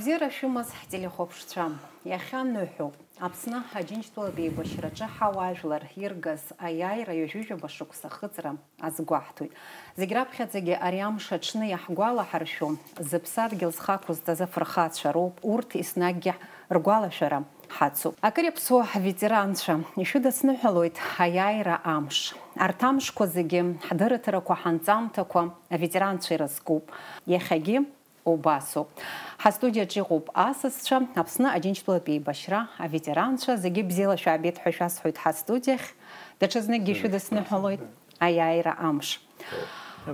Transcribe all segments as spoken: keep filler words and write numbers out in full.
Бзиара шәымаз ҳтелехәаԥшцәа, иахьа ныҳәоуп. Аԥсны Аџьынџьтәылатә еибашьраҿы ҳауаажәлар иргаз аиааира ҩажәижәаба шықәса ахыҵра азгәаҳҭоит. Зегь раԥхьаӡагьы ари амш аҽны иаҳгәалаҳаршәо, зыԥсадгьыл зхы ақәызҵаз афырхацәа роуп, урҭ еснагьгьы ргәалашәара ҳацуп. Акыр иаԥсоу ҳветеранцәа, ишәыдысныҳәалоит аиааира амш. Арҭ амшқәа зегьы ҳдырраҭарақәа, ҳанҵамҭақәа аветеранцәа ирызкуп. Иахьагьы убасоуп. Ҳастудиаҿ иҟоуп асасцәа, Аԥсны Аџьынџьтәылатә еибашьра аветеранцәа, зегьы бзиала шәаабеит ҳәа шәасҳәоит ҳастудиахь. Даҽазныкгьы шәыдысныҳәалоит аиааира амш.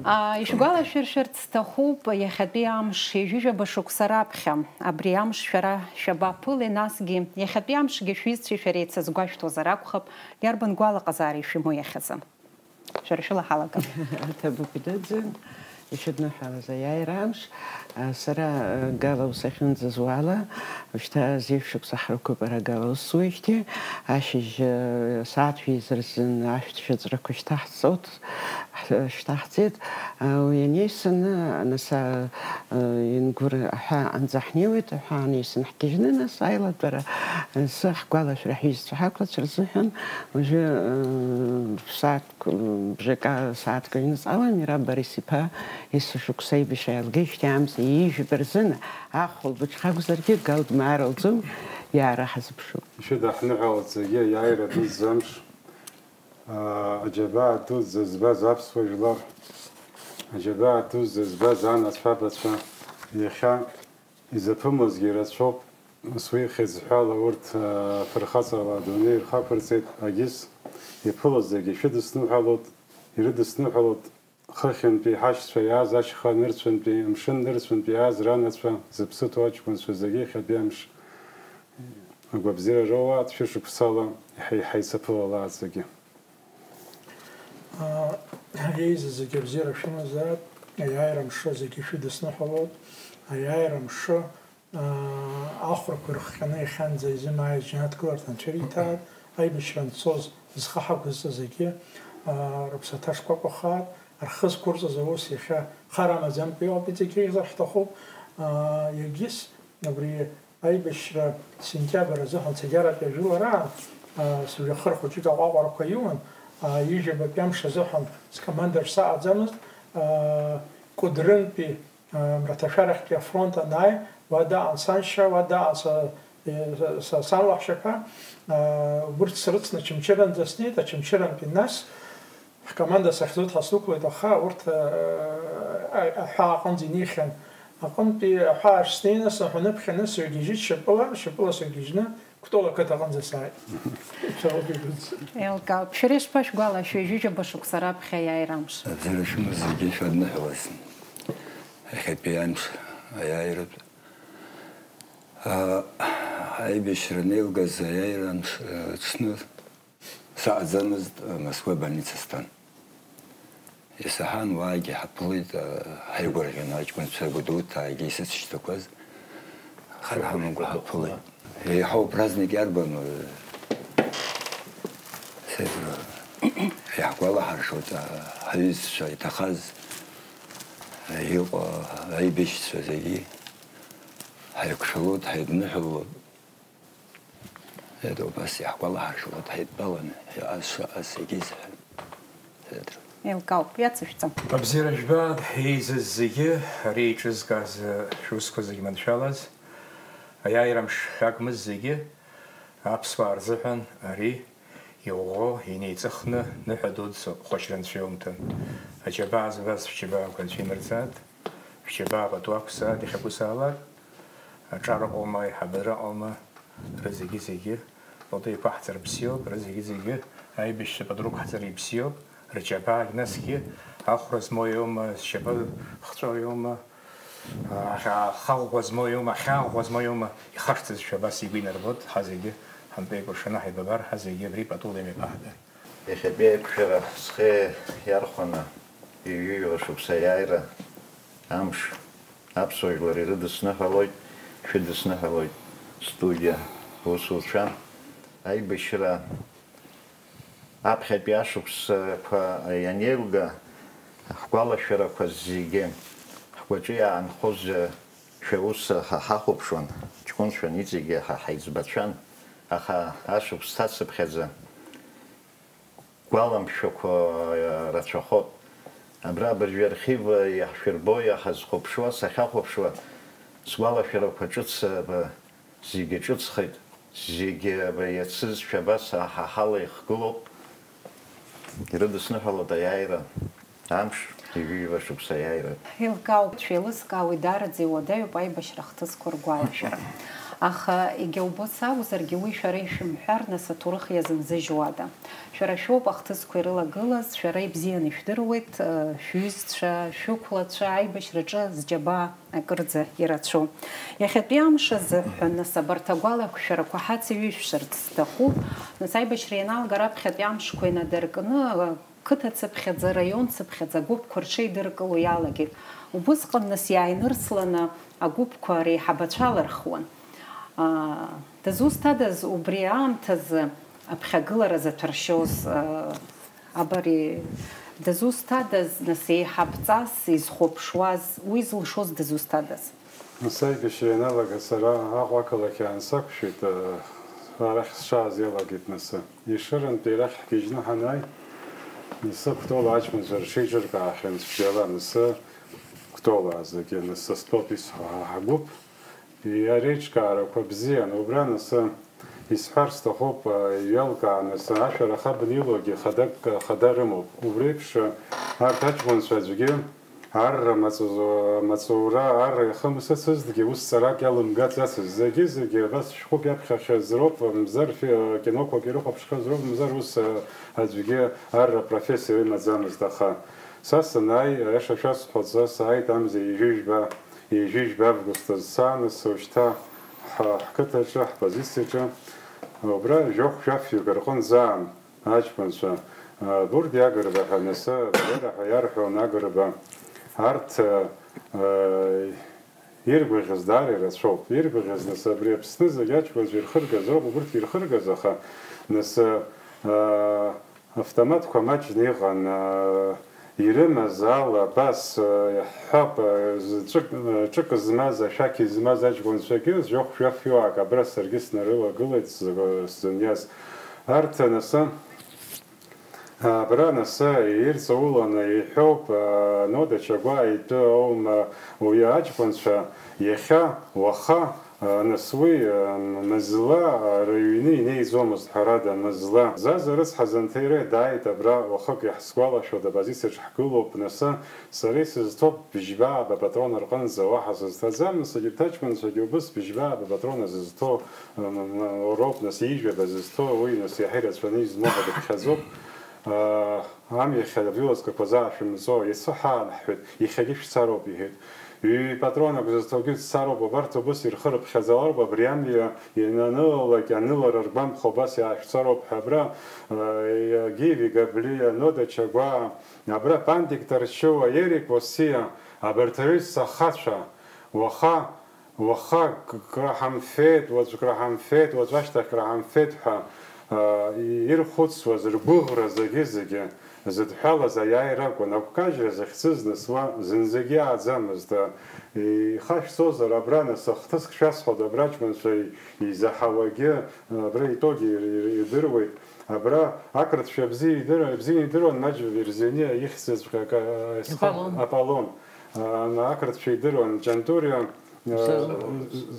А, ишәгәалашәыршәарц сҭахуп, иахьатәи амш ҩажәижәаба шықәса раԥхьа. Абри амш шәара шәабаԥылеи, насгьы иахьатәи амшгьы шәҩызцәеи шәареи еицазгәашәҭозар акәхап, иарбан гәалаҟазаара ишәымоу иахьазы? Шәара шәыла ҳалагап. Аҭабуп идыӡын, ишәыдныҳәалаз аиааира амш. А, сара, а, Гала ус ахьынӡазуала, шьҭа зеижә шықәса ҳрықәуп ара Гала ус суеижьҭеи, ашьыжь, а, сааҭ жәеиза рзын ашәҭ шәыҵәрақәа шьҭаҳҵоит, ҳ-, шьҭаҳҵеит. А, уи анеисаны, нас, а, а, Ингәыр аҳәаа анӡа ҳнеиуеит, аҳәаа анеисаны ҳгьежьны, нас аилатәара, а, асы ҳгәалашәара ҳҩызцәа ҳақәлацәа рзыҳәан уажәы, а, сааҭ Бжака сааҭк аҩныҵҟала Мираб Борис-иԥа есышықәса аибашьра иалгеижьҭеи амза ҩажәижәаба рзын ахәылбыҽха акәзаргьы Гал дмаар лӡом, иаара ҳазыԥшуп. Ишәыдаҳныҳәалоит зегьы аиааира дуӡӡа амш, аа, аџьабаа дуӡӡа збаз аԥсуа жәлар, аџьабаа дуӡӡа збаз анацәа-абацәа, иахьа изаԥымлозгьы ирацәоуп, ус уи хьыӡҳәала урҭ, аа, фырхаҵарала адунеи ирхақәырҵеит, агьыс иԥылоз зегьы шәыдысныҳәалоит, ирыдысныҳәалоит, хыхьынтәи ҳашьцәа иааз ашьха нырцәынтәи, мшын нырцәынтәи иааз ранацәа, зыԥсы ҭоу аҷкәынцәа зегьы иахьатәи амш агәабзиара роуааит, шәышықәсала иҳа-, иҳаицаԥылалааит зегьы. Еизаз зегьы абзиара шәымазааит, аиааира мшы зегьы шәыдысныҳәалоит, аиааира мшы, аа, ахәрақәа ирыхҟьаны иахьанӡа изымааиз џьанаҭ гыларҭа анцәа ириҭааит, аибашьра анцоз зхы ҳақәызҵаз зегьы, аа, рыԥсаҭа шкәакәахааит, рхы зқәырҵаз аус иахьа хар амаӡамкәа иҟоуп, иҵегьы еизар ҳҭахуп, аа, егьыс абри Аибашьра сентиабр азыҳәан Цәгьаратәи ажәылара, аа, сыжәҩахыр хәыҷык аҟәаҟәарақәа иуан, аа, ҩажәижәабатәи амш азыҳәан скоманда саҟаӡамызт, аа, Кәыдрынтәи, аа, мраҭашәарахьтәи афронт анааи, уа даҟан саншьа, уа даҟан са, са, са, санлаҳәшьаԥа, аа, убырҭ срыцны Очамчыранӡа снеит, Очамчырантәи нас, Ҳкоманда сахьӡу дҳасықәлеит, аха урҭ, э, аҳәаа аҟынӡа инеихьан. Аҟынтәи аҳәаа ахь снеины, саҳәаныԥхьаны сыҩгьежьит шьапыла, шьапыла сыҩгьежьны Кәтол ақыҭа аҟынӡа сааит. Еилкаауп. Шәара ишԥашәгәалашәеи, ҩажәижәаба шықәса раԥхьа аиааира амш? Абзиара шәымаз зегьы шәадныҳәалаз. Иахьатәи амш аиааиратә, а, аибашьра анеилгаз аиааира амш, а, аҽны Саҟаӡамызт, Москва абольница стәан. Исаҳан, уаагьы ҳаԥылеит, ҳаигәырӷьаны аҷкәынцәа Гәдоуҭаагьы исыцшьҭақәаз хар ҳамамкәа ҳаԥылеит. Еиҳау праздник иарбану? Сеидра, иаҳгәалаҳаршоит, ҳаҩызцәа иҭахаз, иҟоу аибашьцәа зегьы ҳаиқәшәалоит, ҳаидныҳәалоит. Ед, убас иаҳгәалаҳаршәалоит ҳаидтәаланы иҟаз шыҟаз егьизҳәан. Ед. Еилкаауп, иацышәҵа. Абзиара жәбааит, еизаз зегьы, ари еиҿызкааз шәусқәа зегьы маншәалаз, аиааира мшшәакмыз зегьы, аԥсуаа рзыҳәан ари иӷәӷәоу, инеиҵыхны, ныҳәа дуӡӡоуп, хәашьра анцәа иумҭан. Аџьабаа збаз шәџьабаақәа анцәа имырҵааит. Шәџьабаа пату ақәзааит, иахьакәызаалак, аҿар ыҟоума, аиҳабыра ыҟоума, рызегьы-зегьы пату еиқәаҳҵар бзиоуп, рызегьы-зегьы аибашьцәа пату рықәҳҵар ибзиоуп, рџьабаагь насгьы ахәра змоу иоума, зшьапы хҵәо иоума, ахьаа-, ахаӷәӷәа змоу иоума, ахьаа ӷәӷәа змоу иоума, ихашҭызшәа абас игәы инарбоит, ҳа зегьы ҳампеикәыршаны ҳаибабар, ҳа зегьы абри патула имҩаԥаҳгар. Иахьатәи аиқәшәара зхы иархәаны, ҩажәижәаба шықәса аиааира амш аԥсуа жәлар ирыдысныҳәалоит, шәыдысныҳәалоит студиа аусуцәа. Аибашьра аԥхьатәи ашықәсқәа ианеилга, ҳгәалашәарақәа зегьы ҳгәаҿы иаанхоз Шәа ус ҳа ҳахәаԥшуан, ҷкәынцәан, иҵегьы ҳа ҳаиҵбацәан, аха ашықәс ҭацыԥхьаӡа гәаламшәақәа рацәахоит. Абра абыржәы архив иаҳшәырбо, иаҳазхәаԥшуа, сахьахәаԥшуа, сгәалашәарақәа ҿыц, зегьы ҿыцхеит, зегьы иацызшәа абас аҳаҳала ихгылоуп. Ирыдысныҳәалоит аиааира амш, ҩажәижәаба шықәса аиааира. Еилкаауп, шәеилызкаауеит, даараӡа иуадаҩуп аибашьра ахҭысқәа ргәалашәара. Аха, егьа убыс акәзаргьы, уи шәара ишәымҳәар, нас аҭоурых иазымзыжьуада? Шәара шәоуп ахҭысқәа ирылагылаз, шәара ибзианы ишәдыруеит, шәҩызцәа, шәықәлацәа аибашьраҿы зџьабаа акырӡа ирацәоу. Иахьатәи амш азыҳәан, нас, абарҭ агәалашәарақәа ҳацеиҩышәшарц сҭахуп. Нас, аибашьра ианалга раԥхьатәи амшқәа инадыркны, қыҭа цыԥхьаӡа, раион цыԥхьаӡа агәыԥқәа рҽеидыркыло иалагеит. Убысҟан, нас, иааинырсланы агәыԥқәа реиҳабацәа алырхуан. Аа, дызусҭадаз убри аамҭазы аԥхьагылара заҭәаршьоз, аа, абари, дызусҭадаз, нас, еиҳабҵас изхәаԥшуаз, уи зылшоз дызусҭадаз? Нас аибашьра ианалага сара Аҟәа ақалақь аансақәшәеит, арахь сшааз иалагеит нас. Ешырантәи арахь ҳгьежьны ҳанааи, нас Кәтола аҷкәынцәа рҽеиҿыркаахьан цәгьала, нас Кәтола зегьы, нас стәоуп исҳәо ҳа ҳгәыԥ. Иара иеиҿкаарақәа бзиан, убра нас исҳәар сҭахуп, еилкааны, ашәарах абна илоугьы хадак, хада рымоуп. Убри еиԥш, арҭ аҷкәынцәа аӡәгьы арра маҵу-, маҵура арра иахымсыцызҭгьы, ус ҵарак иалымгаӡацызт. Зегьы-зегьы абас шәҟәык иаԥхьахьаз роуп, мамзар фи-, киноқәак ирыхәаԥшхьаз роуп, мамзар ус, а, аӡәгьы арра профессиа имаӡамызт. Аха са санааи, аиаша шәасҳәоит, са сааит амза ҩажәижәба ҩажәижәба август азы сааны, сушьҭа ҳа-, ҳқыҭаҿы, ҳпозициаҿы, убра жәохә-жәафҩык рҟынӡаан аҷкәынцәа, а, Бурди Агрба ҳәа, нас Бера ҳәа иарҳәон Агрба, арҭ, а, а, иргәаӷьыз даара ирацәоуп. Иргәаӷьыз, нас, абри Аԥсны зегь аҷкәынцәа ирхыргаз роуп, убырҭгьы ирхыргаз, аха, нас, а, Автоматқәа маҷны иҟан, аа, ирымаз ала абас, аа, иаҳҳәап, аа, зы ҿык, ҿык змаз, ашәақь змаз аҷкәынцәагьы, жәохә-жәафҩык абра саргьы снарылагылеит сзы-, сзыниаз. Арҭ анасы, абра анасы ирҵауланы иҳәоуп, аа, Нода Чагәаа итәы аума уи аҷкәынцәа иахьа, уаха, Нас уи, мызла, рыҩны инеиӡомызт, ҳәарада, мызла. Заза рыцҳа Занҭеире дааит абра, уахык иаҳзгәалашәода, апозициаҿ ҳгылоуп, нас, сара исызҭоуп бжьба-ааба патрон рҟынӡа, уаҳа сызҭаӡам, нас, егьырҭ аҷкәынцәагьы убыс бжьба-ааба патрон зызҭо, м, м, роуп, нас, ҩажәаба зызҭо, уи, нас, иаҳа ирацәаны измоу ҳәа дыԥхьаӡоуп. Ам иахьа авиоскақәа заашәымҵо, иацы ҳаанҳҳәеит, иахьагьы шәцароуп, иҳәеит. Ҩ-патронак зызҭогьы дцароуп, убарҭ убыс ирхырыԥхьаӡалароуп, абри амҩа иананылалак, анылара ргәамԥхо убас иаашәцароуп ҳәа абра, э, Гиви Габлиа, Нода Чагәаа, абра Пандик Тарчуа, Ерик Уасиа, абарҭ аҩызцәа ахацәа, уаха, уаха к-, краҳамфеит, уаҵәы краҳамфеит, уаҵәы ашьҭахь краҳамфеит ҳәа, э, ирхәыцуаз ргәыӷра зегьы-зегьы зыдҳәалаз аиааира акәын, агәкажьра захьӡыз нас уа зынӡагьы иааӡамызт. Ихашәҵозар, абра нас ахҭыск шәасҳәоит, абра аҷкәынцәа изаҳауагьы, абра итәоугьы ир-, ир-, ирдыруеит. Абра ақырҭшәа бзиа идыр-, бзианы идыруан Маџь Верзиниа ихьӡҵәҟьа ка-, Аполлон. Аполлон. А, ақырҭшәа идыруан Ҷантуриа, Заур.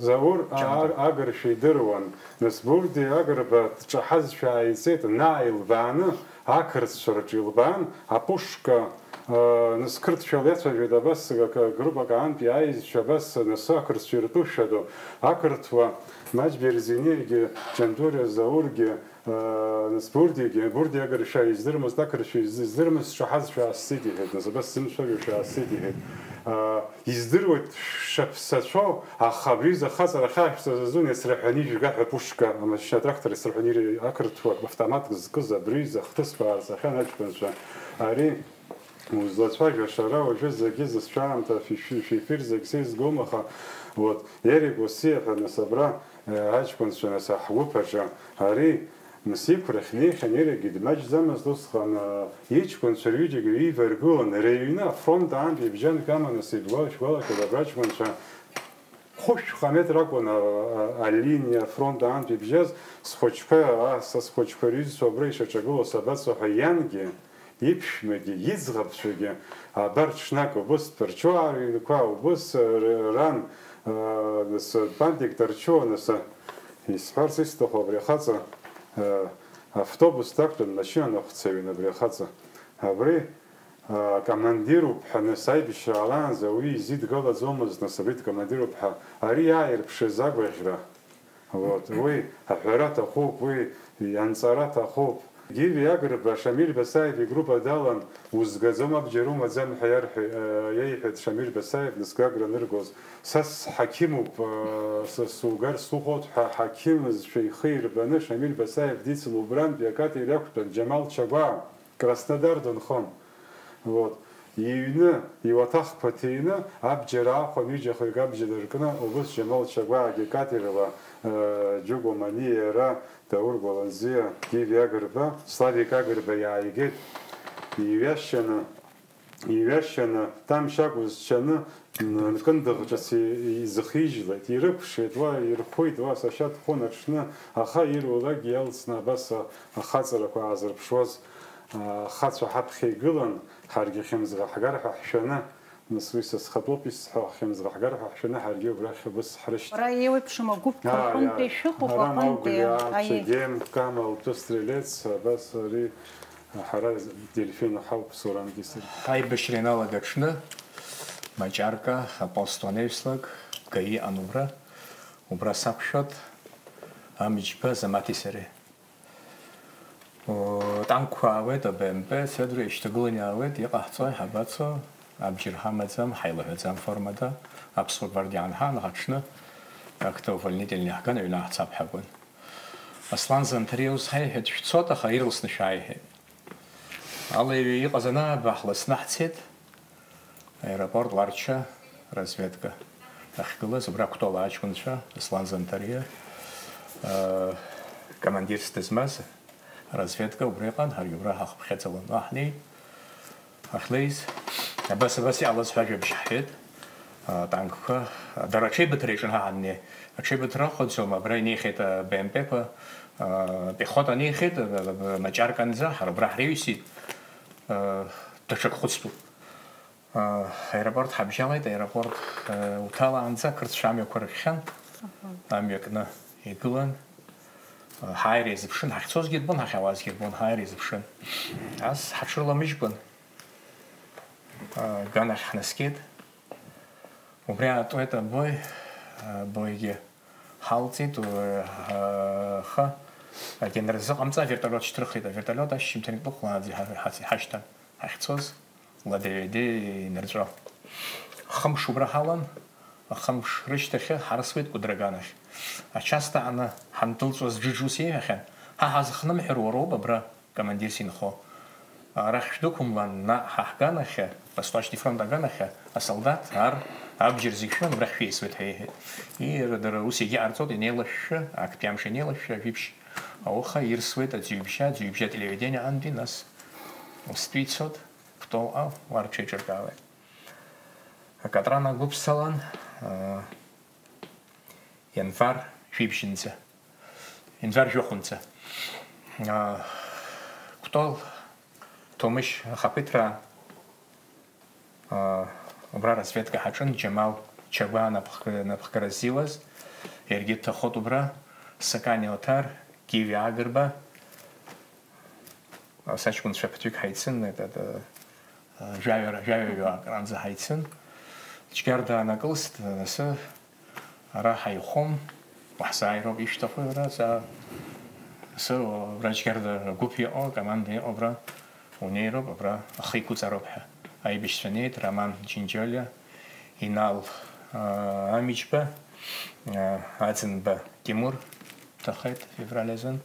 Заур, а, Ҷантуриа. Агыршәа идыруан. Нас Бурди Агрба дҿаҳазшәа ааиҵеит, наҟ илбааны, ақырҭцәа рҿы илбаан, апушка, а, нас қырҭшәала иацәажәеит, абас ак-, группак аантәи аизшәа, абас нас ақырҭцәа иртәушәа ду, ақырҭуа, Маџь Берзиниагьы, Ҷандуриа Заургьы, а, нас Бурдигьы, Бурди агыршәа издырмызт, ақырҭшәа из-, издырмызт, сҿаҳазшәа аасцеит, иҳәеит, нас абас сзымцәажәошәа аасцеит, иҳәеит. А, Издыруеит шаԥсацәоу, аха абри изы ахаҵара ахьаашәҵаз азын исраҳәаны ижәга ҳәа пушка, амашьына, атрактор исраҳәаны ири-, ақырҭуа автоматк зкыз абри изы ахҭысқәа аарҵахьан аҷкәынцәа. Ари узлацәажәаша ара уажәы зегьы зысшәаамҭа шәи-, шәи-, шәи-, шәифир зегь сеизгом, аха, вот, Ерик Уасиа ҳәа нас абра, э, аҷкәынцәа нас ҳгәыԥ аҿы ари Нас иқәрахь днеихьан, ирагьы дмаҷӡамызт усҟан, аа, иҷкәынцәа рҩыџьагьы ҩеиваргылан, рыҩны афронт аантәи ибжьан Каманас ибгәалашәгәалашәоит абраҷкәынцәа, Хәышәҟа метр акәын а-, а-, алиниа афронт аантәи ибжьаз, схәыҷқәа, а, са схәыҷқәа рҩызцәа убра ишаҿагылоу сабацо ҳәа иангьы, иԥшәмагьы, иӡӷабцәагьы, абарҭ ҽнак убыс Тәарчуаа рыҩнқәа, убыс, а, р-, ран, а, нас Пантик Тәарчуа, нас, а, исҳәарц исҭаху абри ахаҵа, а, автобус дақәтәан, машьына нахәцаҩын абри ахаҵа. Абри, а, командируп ҳәа, нас аибашьраалаанӡа уи изидгалаӡомызт, нас абри дкомандируп ҳәа, ари иааирԥшыз агәаӷьра. Вот, уи аҳәара аҭахуп, уи анҵара аҭахуп. Гиви Агрба Шамиль Басаев игруппа далан, узгаӡом, абџьар умаӡам ҳәа иарҳәеит, а, иеиҳәеит Шамиль Басаев, нас Гагра аныргоз. Са сҳақьымуп, а, са сугар сухәоит ҳәа ҳақьымызшәа ихы ирбаны Шамиль Басаев дицын убрантәи акатер иақәтәан Џьамал Чагәаа. Краснодар дынхон. Вот. Иҩны, иуаҭахқәа ҭины, абџьар аахәан, ҩыџьа-хҩык абџьар ркны, убыс Џьамал Чагәаагьы катерла, э, Џьугәа Маниа, иара, Даур Гәаланзиа, Гиви Агрба, Славик Агрба иааигеит. Иҩашьаны, иҩашьаны, тамшь акәызшьаны, Нкындыӷ ҿыц изыхижьлеит, ирықәшеит, уа ирхәит, уа сашьа дхон аҽны, аха ирулак иалҵны абас ахаҵарақәа аазырԥшуаз, ахацәа ҳаԥхьа игылан, ҳаргьы хьымӡӷ ҳгар ҳәа ҳшәаны, нас уи са схатәоуп исҳәо, хьымӡӷ ҳгар ҳәа ҳшәаны ҳаргьы убрахь убыс ҳрышьҭ. Уара еиуеԥшым агәыԥқәа рҟынтәи шәыҟоуп, ара аҟынтәи, Маугли, аиеи. Чегем, Камал, Тәыс Стрелец, абас ари Ҳара Дельфин ҳауп, Сурамгьы саргьы. Аибашьра ианалага аҽны, Маҷарка апост уанаҩслак, гаи иҟан убра, убра сақәшәот, Амиџьба Замаҭи сареи. О, танкқәа аауеит, а Б М П, седра ишьҭагыланы иаауеит, иҟаҳҵои, ҳабацо, абџьар ҳамаӡам, ҳаилаҳәаӡам формада, аԥсуа гвардиаа анҳан, аха аҽны, акта увольнительный ҳган, аҩны ҳцап ҳәа акәын. Аслан Занҭариа ус ҳаиҳәеит, шәцот, аха ирласны шәааи, иҳәеит. Алеиҩы иҟаз анааба, ҳласны ҳцеит, аеропорт Ларча разведка ахьгылаз, убра Кәтол аҷкәынцәа, Аслан Занҭариа, э, командирс дызмаз разведка убра иҟан, ҳаргьы убра ҳахԥхьаӡалон. Уа ҳнеит. Ҳахьлеиз, абас, абас иҟалаз ҳәа ажәабжь ҳҳәеит, а, танкқәа, дара аҽеибыҭара иаҿын ҳа ҳаннеи. Аҽеибыҭара ыҟаӡом, абра инеихьеит, а, Б М П-қәа, а, пехота неихьеит, а, а, Маҷарканӡа, ҳара убра ҳреиҩсит, а, даҽак хәыцтәуп. А, аеропорт ҳабжьалеит, аеропорт, а, уҭалаанӡа ақырҭцәа амҩақәа рыхьхьан, амҩа кны игылан, а, ҳааира изыԥшын, ҳахьцозгьы ирбон, ҳахьаауазгьы ирбон, ҳааира изыԥшын. Ас ҳаҽрыламыжькәан, а, аганахь ҳнаскьеит. Убри аатуеит абои, абоигьы ҳалҵит, уи, а, аха агенерал зыҟамҵа авертолиот шьҭрыхит, авертолиот ашьжьымҭан иқәлаанӡа иҳа-, иҳа-, иҳашьҭан ҳахьцоз, Ладеи-ҩадеи инырҵәо. Хымш убра ҳалан, ахымш рышьҭахьы ҳарсуеит Кәыдры аганахь. Ачаста аҟны ҳандәылҵуаз Џыџ ус иеиҳәахьан, ҳа ҳазхнымҳәыр уароуп абра командирс инхо. Арахь шәдәықәымлан, наҟ ҳа ҳганахьы, Восточный фронт аганахьы, асолдаҭ ар абџьар зегь шәыман, абрахь шәеисуеит ҳәа иҳәеит. Иара дара ус егьыҟарҵоит, инеилашәшәы, актәи амш инеилашәшәы, ажәибжь ауха ирсуеит аӡҩыбжьа, аӡҩыбжьа ателевидение аҟынтәи, нас устәи ицоит, Кәтолҟа уа рҽеиҿыркаауеит. Акатран агәыԥ салан, аа, Ианвар жәибжьынӡа, ианвар жәохәынӡа. Аа, Кәтол Ҭомышь ахақәиҭра, аа, убра разведка ҳаҿын, Џьамал Чагәаа напхг-, напхгара ззиуаз, иаргьы дҭахот убра, Сакани Оҭар, Гиви Агрба, ас аҷкәынцәа ԥыҭҩык ҳаицын, это, это, жәаҩа, жәаҩа-ҩа акранӡа ҳаицын. Џьгьарда аанакылст, нас ара ҳаихом, уаҳзааироуп, ишәҭаху ара, ҵаа. Нас абра Џьгьарда агәыԥ иҟоу, акоманда иҟоу абра унеироуп, абра ахы еиқәуҵароуп ҳәа. Аибашьцәа неит, Роман Џьынџьолиа, Инал, аа, Амиџьба, аа, Аӡынба Тимур дҭахеит февраль азын.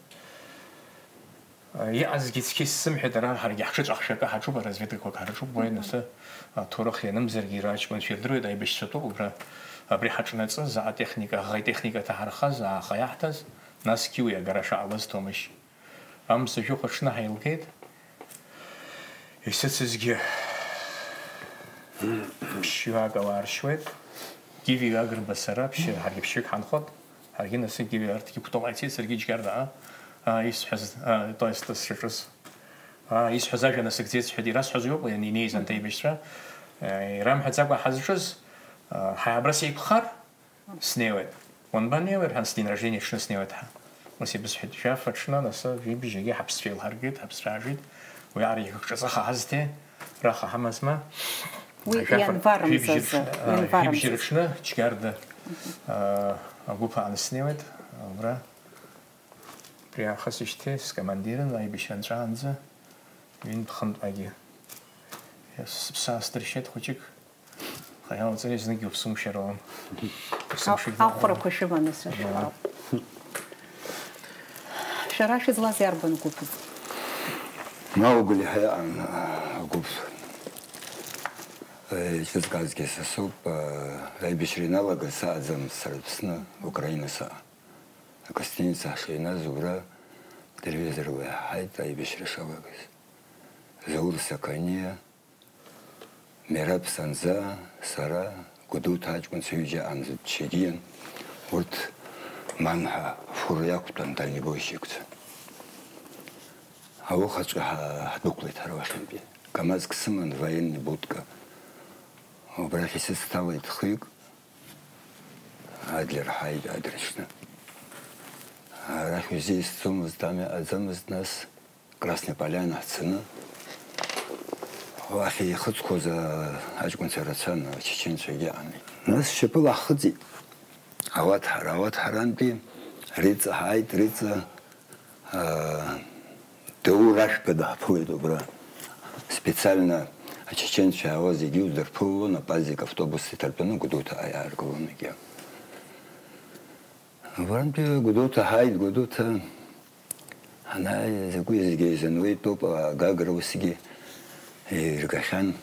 Иҟазгьы цқьа исзымҳәеит, ара ҳаргьы ҳҽыҵәахшәа акы ҳаҿуп, разведкақәак ҳарҿуп, уи анысы аҭоурых ианымзаргьы, иара аҷкәынцәа ирдыруеит, аибашьцәа тәуп убра, абри ҳаҿнаҵы, заҟа техника, аӷа итехника ҭаҳархаз, ааха иаҳҭаз, насгьы уи агара шаҟалаз Ҭомышь. Амза жәохә аҽны ҳаилгеит, исыцызгьы ԥшьҩык ауаа ршьуеит. Гиви Агрба сара ԥшьы, ҳаргьы ԥшьҩык ҳанхот, ҳаргьы насыгьы арҭгьы кәтол ааицеит, саргьы Џьгьарда, аа, аа, исҳәаз, аа, то есть сшаҿыз. Аа, исҳәаз ажәа насыгӡеит сҳәеит, ирасҳәаз иоуп, уи инеиз анҭ аибашьцәа, аа, ирамҳәаӡакәа ҳазҿыз, аа, ҳа абра сеиқәхар, снеиуеит. Уанбанеиуеи, рҳәан, сдень рождения аҽны снеиуеит ҳәа. Ус ибысҳәеит, жәаф аҽны, нас, жәибжь егьи ҳаԥсцәа еилҳаргеит, ҳаԥсцәа аажит. Уи араҟа икҿаҵаха ҳазҭеи, раха ҳамазма? Уи Ажәаф-, ианвар жәибжь мзазы, рыҽны, аа, ианвар жәибжь мзазы. Рыҽны Џьгьарда, аа, агәыԥ аан снеиуеит, абра. Убри аахыс ишьҭеи скомандирын, аибашьра нҵәаанӡа, ҩынтә-хынтә агьы. Сыԥсы аасдыршьеит хәыҷык. Аха иалҵыр еснагь уԥсымшьа руам. Уԥсымшьагьы Ахәрақәа шәыманы сышәҳәап. Шәара шәызлаз иарбан гәыԥыз? Маугли ҳәа иаан агәыԥ. Иҿызкаазгьы са соуп, аибашьра ианалагаз сааӡамызт сара Аԥсны, Украина саан. Агостиница ҳшыҩназ убра телевизорла иаҳаит аибашьра шалагаз. Заур Сақаниа, Мераб Санза, сара, Гәдоуҭа аҷкәынцәа ҩыџьа амза дшьагьиан, урҭ Манҳәа афура иақәтәан дальнебойщикцәа. Аухаҵәҟьа ҳа-, ҳдәықәлеит ҳара уахьынтәи. Камазк сыман, военный будка. Убрахь исыцҭалеит хҩык. Адлер ҳаит адыршьны. Арахь узеисӡомызт, амҩа аӡамызт, нас Красная Поляна ҳцаны, уахь ихыҵқәоз, а, аҷкәынцәа рацәан, ачеченцәагьы ани. Нас шьапыла ҳхыҵит. Ауаҭҳара, ауаҭҳарантәи Риҵа ҳааит, Риҵа, а, Даур Ашәба даҳԥылеит убра. Специально ачеченцәа иаауаз зегьы удырԥылон, апазик автобус иҭартәаны Гәдоуҭаҟа иааргылон егьи. Абрантәи Гәдоуҭа ҳааит, Гәдоуҭа ҳанааи, закәи зегьы еизаны уеитәоуп, агагра усгьы еиргахьан,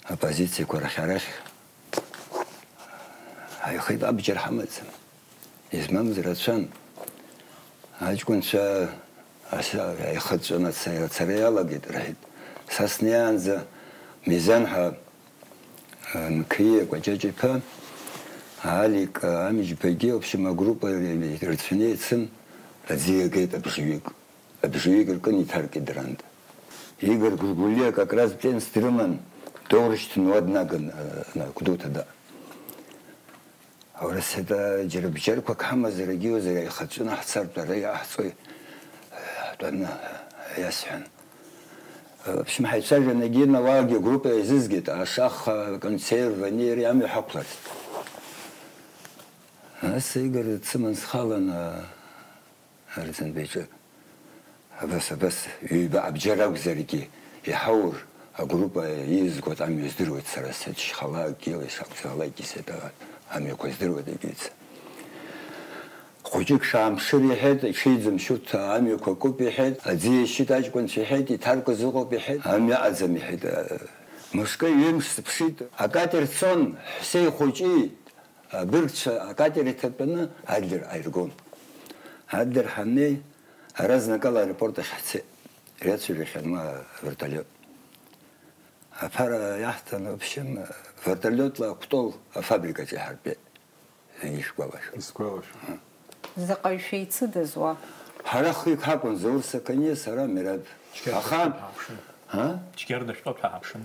апозициақәа рахь-арахь ҳаихеит, абџьар ҳамаӡам, измамыз рацәан. Аҷкәынцәа аса-, аихатә ҵәаны ацара иалагеит, рҳәеит. Са снеиаанӡа Мизан ҳәа Нқиа Кәаҷаҷ-иԥа, Алик Амиџьбагьы, в общем, агруппа рацәаны еицын, аӡы иагеит абжаҩык. Абжаҩык ркын иҭаркит ранда. Игорь Гәыргәлиа как раз пленс дрыман, доурышьҭын уа днаган, а, Гәдоуҭа даа. Аура сета џьара бџьарқәак ҳамазарагьы иозар аихаҵәны ҳцартә ара иаҳҵои ҳтәаны иасҳәан. В общем, ҳаицәажәан, егьи Науагьы агруппа еизызгеит, ашаха, аконсерв, ани иареи амҩа ҳақәларц. Нас Игор дсыман схалан, а, Арӡынбеиҿы. Абас, абас, ҩба абџьар акәзаргьы, иҳаур, агруппа ииазгоит амҩа здыруеит сара, сеит шьхалакгьы, ишакәзаалакгьы сеит, а, амҩақәа здыруеит, егьица. Хәыҷык шаамԥшыр иҳәеит, иҽиӡам шьурҭ амҩақәа акуп иҳәеит, аӡы иашьит аҷкәынцәа иҳәеит, иҭаркыз ыҟоуп иҳәеит, амҩа аӡам иҳәеит. Мышкы ҩымш сыԥшит, акатер цон, Ҳәсеи хәыҷи, абыргцәа акатер иҭатәаны Адлер ааиргон. Адлер ҳаннеи, ара знакала аеропорт ахь ҳцеит, иацәажәахьан ма вертолиот. Аԥара иаҳҭан, в общем, вертолиотла акәтол афабрикаҿы иҳартәеит. Зегьы ишәгәалашәо. Исгәалашәо. Заҟаҩ шәеицыдаз уа? Ҳара хҩык ҳакәын, Заур Сақаниа, сара, Мераб. Аха, ҳааԥшын. А? Цәгьарда шәтәоуп ҳәа ҳааԥшын.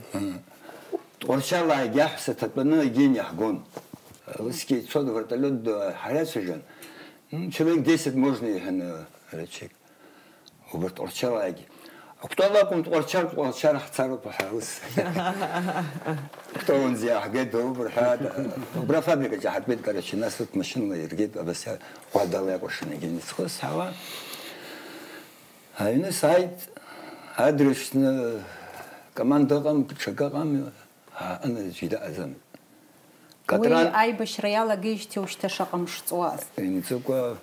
Тҟәарчалаагьы аҳәса ҭатәаны егьин иаҳгон. Усгьы ицон вертолиот ду ҳарацәажәан. М, человек десять можно иҳәан, э, рацәак. Убарҭ Тҟәарчалаагьы. Акәтол акәым, Тҟәарчал, Тҟәарчал ҳцароуп ҳәа ус. Кәтолынӡа иааҳгеит, доуп рҳәеит. Убра афабрикаҿы иаҳартәеит, короче, нас урҭ машьынала иргеит, абас ӷәадала иакәыршаны егьин ицхысҳауа. Аҩны сааит, адресны команда ыҟам, ҽакы ыҟам, ааҟаны аӡәгьы даҟаӡам. Уи Катран аибашьра иалагеижьҭеи ушьҭа шаҟа мш ҵуаз? Имҵыкәа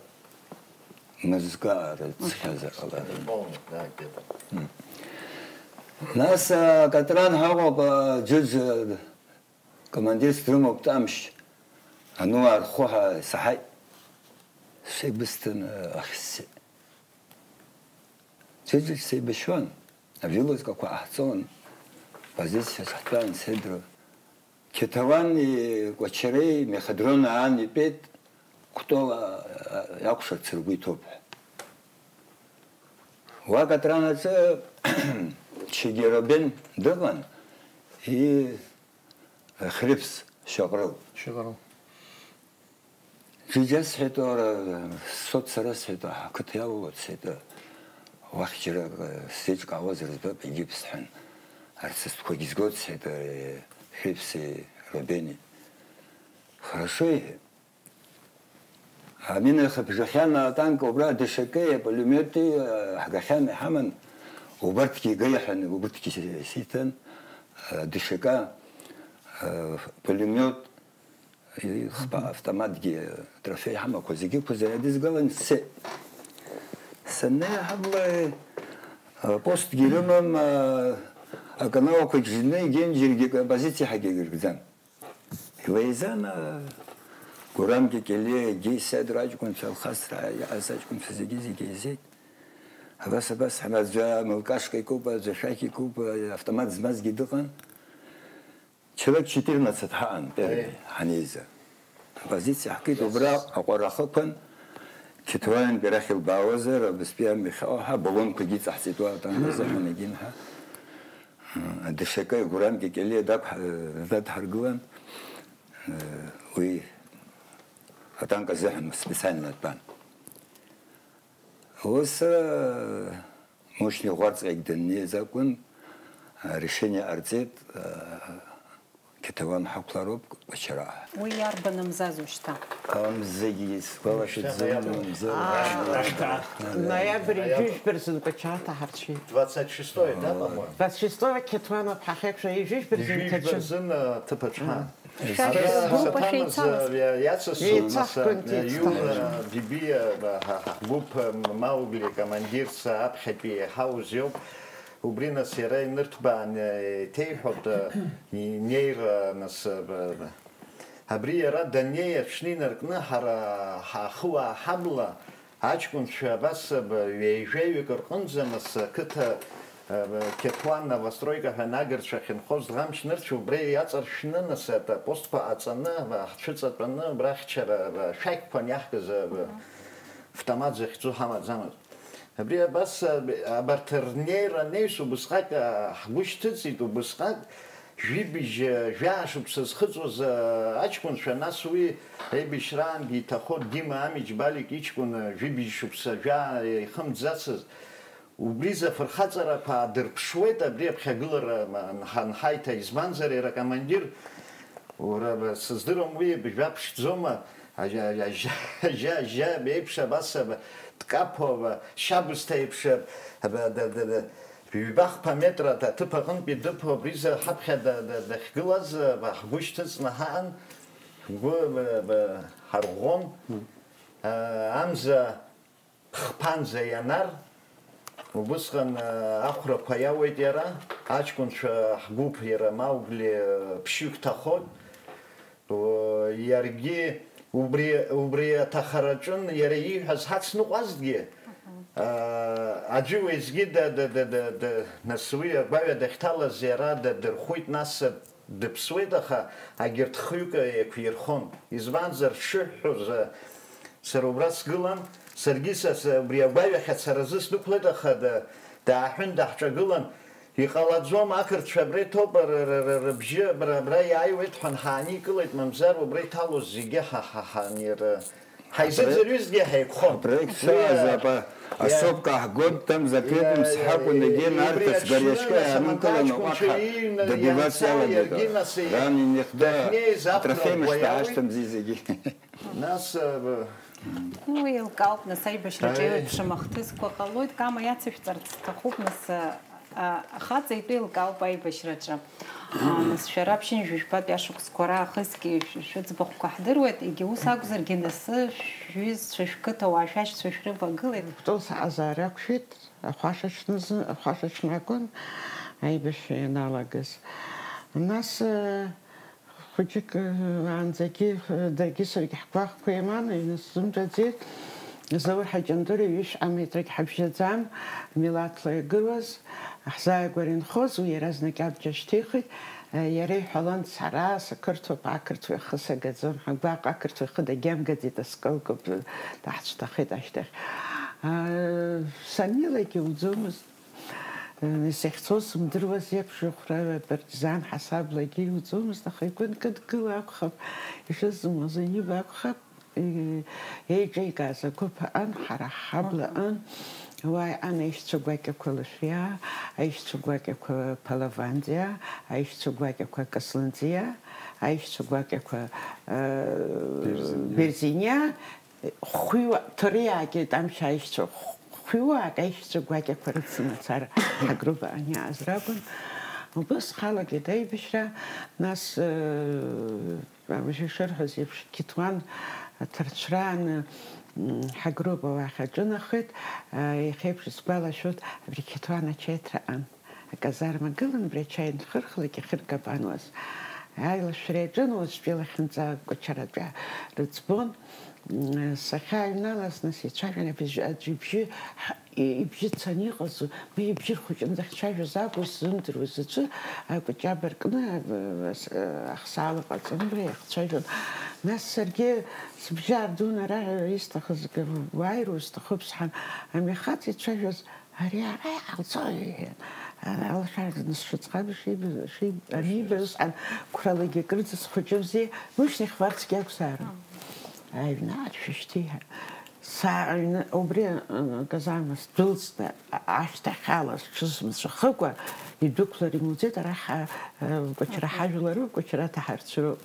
мызкы аарыцхьазар ҟаларын. Полный, да, где-то. М. Нас, а, Катран ҳаҟоуп, а, џьыџьа командирс дрымоуп, Ҭамшь, ануаа рхәы ҳа-, саҳаит. Сеибысҭан, а, ахь сцеит. Џьыџьа сеибашьуан, авилочкақәа ҟаҳҵон, позициаҿ ҳтәан, сеидра. Қьеҭауани Кәачареи мехадрон аан итәеит, Кәтол, а, а, иакәшарц ргәы иҭоуп ҳәа. Уа Катран аҿы Чегьа Робен дыҟан, и Хрыԥс Шьаҟрыл. Шьаҟрыл. Џьыџьа сҳәеит, ора, соцсара сҳәеит, ақыҭа иалалоит сҳәеит, уахь џьара сзеиҿкаауазар збап, егьып сҳәан. Арҭ сыстәқәагьы згоит сҳәеит, Хрыԥси Робени. Хорошо, иҳәеит. Амина хыԥжәахьан атанк убра ДШК-и апулемиоти ҳгахьан иҳаман, убарҭгьы ига иҳәан, убарҭгьы сиҭан, ДШК, пулемиот, хԥа автоматгьы, атрофеи ҳамақәа зегьы ықәызара дызгалан, се-, саннеи ҳабла, постгьы рымам, аканалқәа џьны, егьенџьаргьы апозициа ҳагьы иргӡан. Илеизан, а, Гурам Кекелиа, Геи Седра аҷкәынцәа, Алхасра иааз аҷкәынцәа зегьы-зегьы еизеит. Абас, абас ҳанаӡәӡәа мылкашка икуп, аӡәы шәақь икуп, автомат змазгьы дыҟан. Человек четырнадцать ҳаан, первый, ҳанеиза. Апозициа ҳкит, убра аҟәара ахықәан, Қьеҭуанынтәи арахь илбаауазар, абызтәи амҩахьала ҳа баллонқәагьы иҵаҳҵеит уа атанк азыҳәан егьин ҳәа. ДШК Гурам Кекелиа дақәҳа-, дадҳаргылан, уи атанк азыҳәан специально дтәан. Ус, Мушьни Ӷәарҵҟьагь даннеиз акәын, решение ҟарҵеит, Қьеҭауан ҳақәлароуп Кәачара ҳәа. Уи иарбан амзазу шьҭа? Амзагьы сгәалашәаӡом, Шьҭа амза. Ноиабр ижәижәба рзын Кәачара ҳарцәеит. Двадцать шестое, да, по-моему? Двадцать шестого Қьеҭуан аԥҳа хеиқәшәа ижәижәба рзын Ижәижәба ҭацәын. Рзын, э, ҭыԥ аҿҳәан. Шәара Ара сгәыԥ саҭамыз, ахьеицалаз. Э, иа-, иацысҵон, нас, э, Иеицаҳкуан, Иуна, иеицаҳкуан. Бибиа, э, ҳа-, ҳгәыԥ, э, Маугли, командирс, аԥхьатәи иҳауз иоуп. Убри, нас, иара инырҭбааны иҭеиҳәоит, э, инеира, нас, э, б-, б-, абри иара даннеи аҽны инаркны ҳара ҳахыуаа ҳабла аҷкәынцәа абас, э, б-, ҩеижәаҩык рҟынӡа, нас, ақыҭа, э, б-, Қьеҭуан новостройка ҳәа анагырцәа ахьынхоз Ӷамч нырцә убра иаҵаршәны, нас, атапостқәа ҟаҵаны, б-, ҳцәыҵатәаны, убрахь чара, б-, шәақьқәан иаҳкыз, э, б-, автомат захьӡу ҳамаӡамызт. Абри абас, а, абарҭ рнеира анеис убысҟак, а, ҳгәы шьҭыҵит, убысҟак жәибжь, а, жәаа шықәса зхыҵуаз, а, аҷкәынцәа, нас уи аибашьраангьы иҭахо Дима Амиџь Балик иҷкәын, а, жәибжь шықәса жәаа ихымӡацыз. Убри изы афырхаҵарақәа аадырԥшуеит абри аԥхьагылара, ма, анҳа-, анҳаиҭа, избанзар, иара акомандир, уара, ба, сыздыруам, уи жәа ԥшӡома, Ажьа, ажьа, ажьа, ажьа, ажьа еиԥш абас, аба, дкаԥо, аба, шьабысҭа еиԥш, аба, да, да, да, ҩба-хԥа метра аҭыԥ аҟынтәи дыԥо, абри изы ҳаԥхьа да, да, дахьгылаз, аба, ҳгәы шьҭыҵны ҳаан, ҳгәы, аба, аба, ҳарӷәӷәон. А, амза хԥанӡа ианар, убысҟан, а, ахәрақәа иауеит иара, аҷкәынцәа ҳгәыԥ иара Маугли, а, ԥшьҩык ҭахоит. О, иаргьы убри, убри аҭахара аҿын, иара ииҳәаз ҳацныҟәазҭгьы, а, аӡәы уеизгьы да, да, да, да, да, нас уи агәаҩа дахьҭалаз иара дадырхәит, нас дыԥсуеит, аха агьырҭ хҩык еиқәирхон. Избанзар, дшыҳәҳәоз, а, сара убра сгылан, саргьы са, са убри агәаҩахь ацаразы сдәықәлеит, аха да, дааҳәын, даҳҿагылан, Иҟалаӡом, ақырҭцәа абра иҭоуп, р-, р-, р-, рыбжьы абра, абра иааиуеит ҳәа ҳааникылеит, мамзар убра иҭалоз зегьы ҳа, ҳа, ҳа, нир-, ҳаизыӡырҩызгьы ҳаиқәхон. Апроект саазапа, асопка ҳгон, там закрытым сҳәакәын, егьи нарҭас гариашка иаанкыланы уахь добиваться иалагеит. Ран инихда атрофеи мышта ҳашьҭамзи зегьы. Нас, э, Ну, еилкаауп, нас, аибашьраҿы еиуеиԥшым ахҭысқәа ҟалоит. Кама иацышәҵарц сҭахуп, нас, а, а, ахаҵа итәы еилкаауп аибашьраҿы. А, нас, шәара ԥшьынҩажәи жәбатәи ашықәсқәа раахысгьы шә-, шәыӡбахәқәа ҳдыруеит, егьа ус акәзаргьы, нас, шәҩызцәа, шәқыҭауаа, шәашьцәа шәрывагылеит. Кәтол саҟазаара ақәшәеит, ахәашаҽны зны, ахәашаҽны акәын аибашьра ианалагаз. Нас, э, Хәыҷык, э, аанӡагьы, э, даргьы саргьы ҳгәаҟқәа еиман, инасзымҵәаӡеит. Заур Ҳаџьандыр ҩышә аметрагь ҳабжьаӡам, милаҭла игылаз, Ҳзааигәара инхоз уи иаразнак абџьар шьҭихит. Иара иҳәалон, сара сақырҭуп, ақырҭуа ихы сагаӡом ҳәа, гәаҟ ақырҭуа ихы дагьамгаӡеит, аскылкоуп, даҳцәҭахеит ашьҭахь. Самилагьы иуӡомызт. Исахьцоз сымдыруаз еиԥш, ихәра партизан ҳасаблагьы иуӡомызт, аха игәы нкыдгыла акәхап, ишызымуаз аниба акәхап. Еиҿеигаз агәыԥ аҟан, ҳара ҳҳабла аҟан, уа иҟан аишьцәа гәакьақәа Лашәриа, аишьцәа гәакьақәа Палавандиа, аишьцәа гәакьақәа Касланӡиа, аишьцәа гәакьақәа, э, Берзиниа. Берзиниа, хәҩа, ҭыриаагеит амш аишьцәа, хәҩаак аишьцәа гәакьақәа рыцымацара ҳагруппа аниааз ракәын. Убыс халагеит аибашьра, нас, э, Уажәы ишырҳәоз еиԥш, қьаҭуан ҭарцәрааны, м, ҳагруппа уахь аҿынахеит. А, иахьеиԥш исгәалашәоит, абри қьаҭуан ачаиҭра аҟан. Аказарма гылан, абри ачаи анхырхлак иахьыркапануаз. Аилашәшәра иаҿын, уаҵәтәи лахьынҵа Кәачаратәи рыӡбон. М, сахьааҩналаз, нас ицәажәан, абри аӡә ибжьы ҳа-, ибжьы цаны иҟаз, уи ибжьы рхәыҷны дахьцәажәоз акәу сзымдыруаз аӡәы, акәҷаб аркны, ахсаала ҟаҵаны, убра иахцәажәон. Нас саргьы сыбжьы аардуны, ара исҭахыз уааир узҭаху, сҳәан, амҩахаҵа ицәажәоз, ари ара иҟалҵои? Алашара днасшьыҵәҟьан, шиба-, ши-, аниба, усҟан қәралагьы акырӡа схәыҷымзи, мышьҭахь варцгьы акәзаарын. Аҩны ааршәышьҭи ҳәа. Сааины убри, э, казарма сдәылҵны, а-, ашьҭахьала сҽызмыцәахыкәа, идәықәлар имуӡеит, ара ҳа-, э, Кәачара ҳажәлароуп, Кәачара ҭаҳарцәроуп.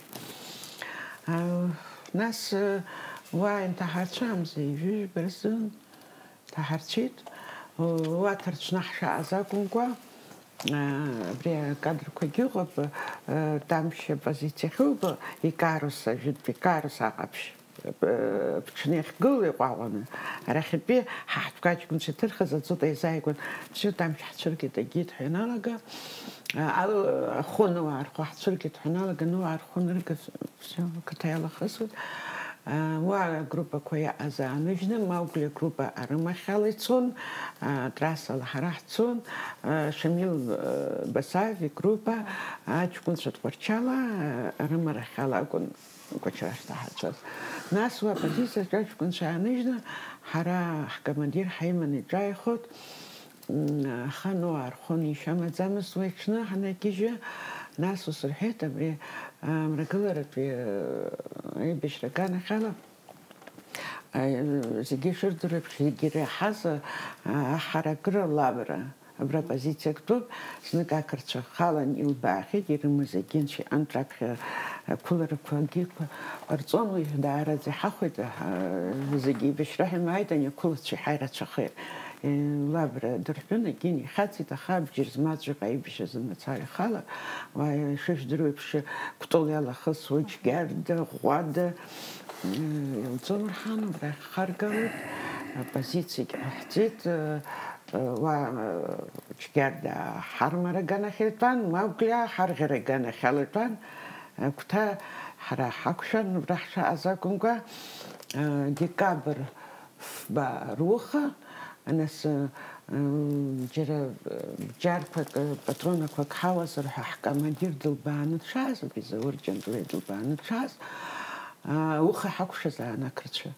А, нас, э, уа инҭаҳарцәамзи, ҩажәижәба рзын ҭаҳарцәит. Уа ҭарцәны ҳшаҟаз акәымкәа, а, абри акадрқәагьы ыҟоуп, э, Тамшь апозициахьоуп, икарус, ажәытә икарус аҟаԥшь. Ԥҽны иахьгылоу иҟәаҟәаны, арахьатәи ҳа ҳтәқәа аҷкәынцәа иҭырхыз аӡәы дааизааигәан, бзиа, Тамшь ҳцәыргеит, агеит ҳәа ианалага, а, ал-, ахәы аныуаархо ҳцәыргеит ҳәа ианалага, аныуаархо аныргаз, бзиа, ақыҭа иалахысуеит. А, уа агруппақәа иаҟаз ааныжьны, Маугли агруппа арымахьала ицон, а, трассала ҳара ҳцон, а, Шамил, а, Басаев игруппа, аҷкәынцәа Тҟәарчала, а, рымарахьала акәын. Кәачара шҭаҳарцәаз. Нас уа апозициаҿ аҷкәынцәа ааныжьны, ҳара ҳкомандир ҳаиманы иҿааихот, м, аха ну аархон, ишьа маӡамызт уи аҽны ҳанагьежьы, нас ус рҳәеит, абри, а, мрагыларатәи, а, аибашьра аганахьала, а, зегьы ишырдыруа еиԥш, зегьы иреиҳаз, а, аҳаракыра лабра. Абра позициак ҭоуп, знык ақырҭцәа халан илбаахьеит, ирымаз агьынцәа иҟынтә раԥхьа ақәыларақәа агьиқәа ҟарҵон, уи даараӡа иҳахәеит, аҳа, зегьы еибашьра ҳәа имааит, ани ақәылацәа иҳа ирацәахеит. Е, лабра дырҳәын, агьин ихьаҵит, аха абџьар змаӡәык аибашьра зымацара ихала, уа, ишыжәдыруа еиԥш, кәтол иалахысуа, џьгьарда, ӷәӷәада, м, илҵон рҳан, убрахь ҳхаргалеит, апозициагь ҟаҳҵеит, уа, Џьгьарда ҳармара аганахь итәан, Маугли ҳарӷьара аганахьала итәан, агәҭа ҳара ҳақәшәан, убра ҳшаҟаз акәымкәа, декабр фба руха, нас, м, џьара, м, џьарқәак, патронақәак ҳауазар ҳәа ҳкомандир дылбааны дшааз, абри Заур Џьанкылаҩ дылбааны дшааз, а, уха ҳақәшәазаан ақырҭцәа.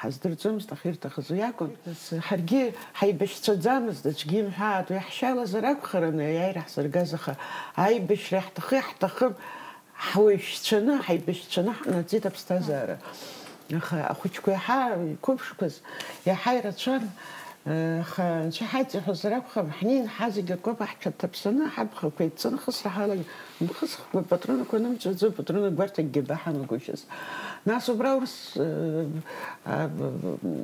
Ҳаздырӡомызт, аха ирҭахыз уи акәын. Ҳаргьы ҳаибашьцәаӡамызт, аӡәгьы имҳәааит, уи ҳшьалазар акәхарын, аиааира ҳзыргаз, аха аибашьра иаҳҭахы, иаҳҭахым, ҳуаҩшьцәаны, ҳаибашьцәаны ҳҟанаҵеит аԥсҭазаара. Аха ахәыҷқәа иаҳа иқәыԥшқәаз, иаҳа ирацәан, аха анцәа ҳаиҵаҳәозар акәхап, ҳнеин ҳазегь акоуп ҳҽаҭаԥсаны, ҳабхақәа еидҵаны ахысра ҳалагеит. Нхысхкәа патронақәа нымҵәаӡо, патронак гәарҭакгьы баҳамагәышьаз. Нас убра урыс, э, а, б-, б-,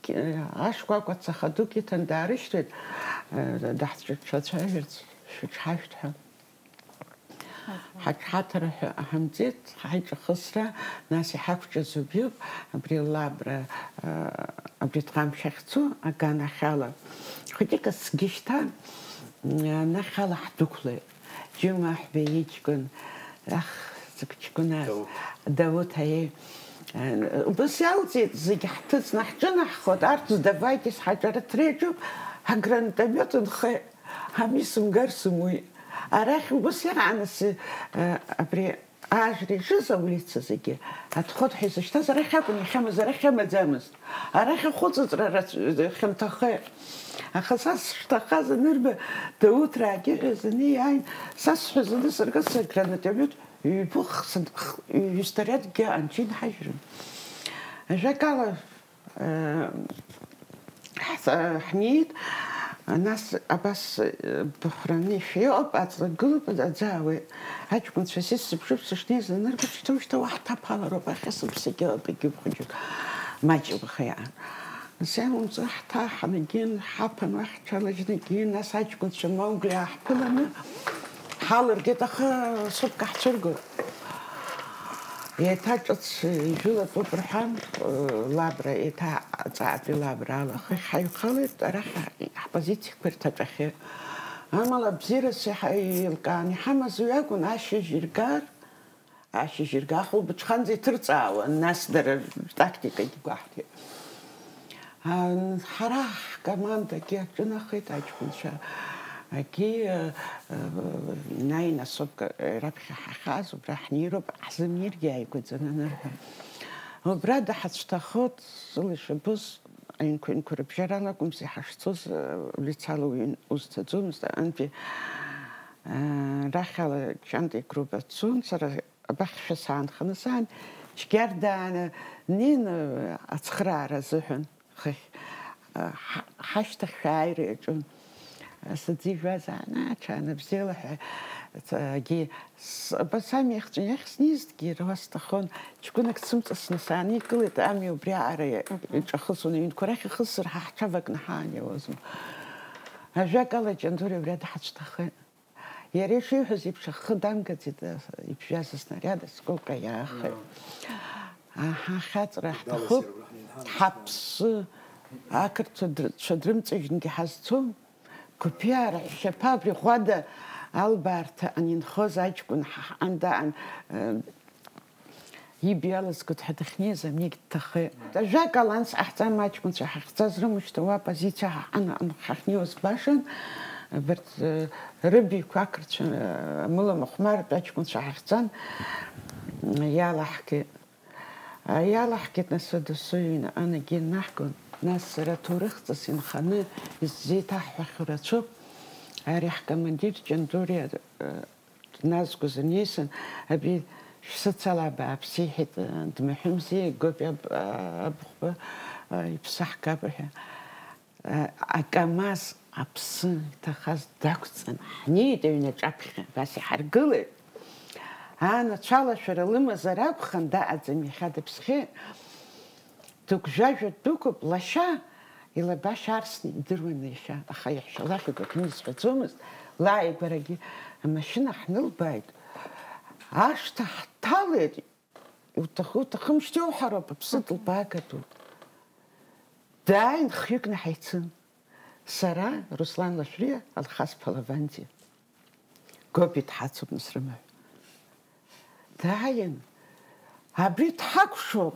ки-, ашкәакәа цаха дук иҭан даарышьҭуеит, э, даҳцәыҽацәажәарц шәыҽҳашәҭ ҳәа. Ҳаҽҳаҭара ҳәа ҳамҵеит, ҳаиҿахысра, нас иҳақәҿиаз убриоуп, абри лабра, э, абри Тҟамшь ахьцо аганахьала. Хәыҷык асгьы шьҭан, анахьала ҳдәықәлеит. Џьума Аҳәба иҷкәын, ах, зықә ҷкәыназ, Дауҭ. Дауҭ, аиеи. Убас иалҵит, зегь ҳҭыҵны ҳҿынаҳхоит, арҭ сдавайтесь, ҳаҿарыҭра иаҿуп, Агранатомет нхеит, ами сымгар сымуит. Арахь убас иааныс, э, абри ажра ишыз аулица зегьы, отход ҳәа изышьҭаз арахь акәын иахьамаз, арахь иамаӡамызт. Арахь ахәыҵыҵра рацәа хьанҭахеит. Аха са сышҭахаз анырба, Дауҭ раагьы ҳәа зны иааин, са сҳәа зны саргьы сагранатомет ҩбыхх сынтәх-, ҩ-, ҩ-снарядкгьы анҿинҳажьрын. Ажәакала, Ҳца-, ҳнеит, нас абас, э, быхәраны ишәеиуп, аҵла гылоуп, аӡы аауеит. Аҷкәынцәа сисзыԥшып, сышнеиз анырба, шьҭа-шьҭа уаҳа ҭаԥалароуп, ахьы сыԥсагьы ыҟоуп, егьи хәыҷык маҷ лхы иаан. Нас иамоуӡо ҳҭаҳан егьин, ҳаԥан уахь ҳҽалажьны егьин, нас аҷкәынцәа Маугли ааҳԥыланы, ҳалыргеит, аха сутка ҳцәыргоит. Еиҭа ҿыц ижәылатәуп рҳәан, лабра, еиҭа аҵаатәи лабра ала хыхь ҳаҩхалеит, арахь ҳпозициақәа ирҭаҵәахьеит. Амала абзиарас иаҳа-, еилкааны иҳамаз уи акәын, ашьыжь иргар, ашьыжь иргар, ахәылбыҽханӡа иҭырҵаауан, нас дара ртактикагьы гәаҳҭеит. Ан-, ҳара ҳкомандагьы аҿынахеит аҷкәынцәа. Агьи, э, э, инаин асопка, э, раԥхьа ҳахьааз, убра ҳнеироуп, ҳзымнеиргьы ааигәаӡаны анырҳәа. Убра даҳацәҭахоит, сыла ишабоз, аинқәа-инқәа рыбжьарала акәымзи ҳашцоз, э, улицала уаҩы узцаӡомызт, аҟынтәи, э, рахьала Ҷанти Груба дцон, сара Абахьшәа саанханы саан, цәгьардааны днеины ацхыраара азыҳәан хыхь, ҳа-, ҳашьҭахь шәааира иаҿын. Сыӡыжәуазаан, аҽаанбзиала ҳәа, егьи с-, абас амҩа иахҵәаны иахьснеизҭгьы, иара уа сҭахын, ҷкәынак дсымҵасны сааникылеит, амҩа убри аҟара иа-, Мгм. иҿахысуан, аҩнқәа рахь ихысыр, ҳа ҳҽавакны ҳаан иауазма. Ажәакала, Ҷандури убри даҳацәҭахеит. Иара ишиҳәаз еиԥш, ахы дамгаӡеит, ибжьаз аснариад аскока иаахеит. Аҳа, ахьаҵра ҳҭахуп, ҳаԥсы, ақырҭцәа дры-, цәа дрымҵажьынгьы ҳазцом. Қәԥиаа раҳәшьаԥа абри ӷәада албаарҭа анинхоз аҷкәын ҳа-, ҳҟан даан, э, Иб иалызгоит ҳәа дахьнеиз амнигь дҭахеит. Ажәакала, анс ҟаҳҵа, маҷкәынцәа ҳахьцаз рымышьҭа уа апозициа ҳаҟан, ан-, ҳахьнеиуаз башан, абарҭ, э, рыбаҩқәа ақырҭцәа, э, амыламахәмартә аҷкәынцәа ҳахьцан, иалаҳгеит. А, иалаҳгеит, нас, досу иҩны анагьы инаҳгон, нас сара ҭоурыхҵас инханы исзеиҭаҳҳәахьоу рацәоуп, ари ҳкомандир Ҷандуриа, э, дназгоз аниеисын, абри шәсыцала абааԥсы, иҳәеит, дмаҳәымзи, Гопи аб-, абыхәба, иԥсы ҳгап ҳәа. АКамаз аԥсы иҭахаз дақәҵан, ҳнеит аҩнаҿаԥхьа, абас иҳаргылеит. Анацәалашәара лымазар акәхон, даҟаӡам иахьа дыԥсхьеит. Дыгәжәажәа дәықәуп лашьа, илабашьа арсны идыруан иашьа, аха иаҳәшьа лахьоуп акгьы изҳәаӡомызт, лааигәарагьы амашьына ҳнылбааит, ашҭа ҳҭалеит, уҭахы-, уҭахымшьҭ иоуҳәароуп, аԥсы ҭлбаагатәуп. Дааин хҩыкны ҳаицын, сара, Руслан Лашәриа, Алхас Ԥалаванди. Гопи дҳацуп, нас, рымаҳә. Дааин, абри дҳакәшоуп,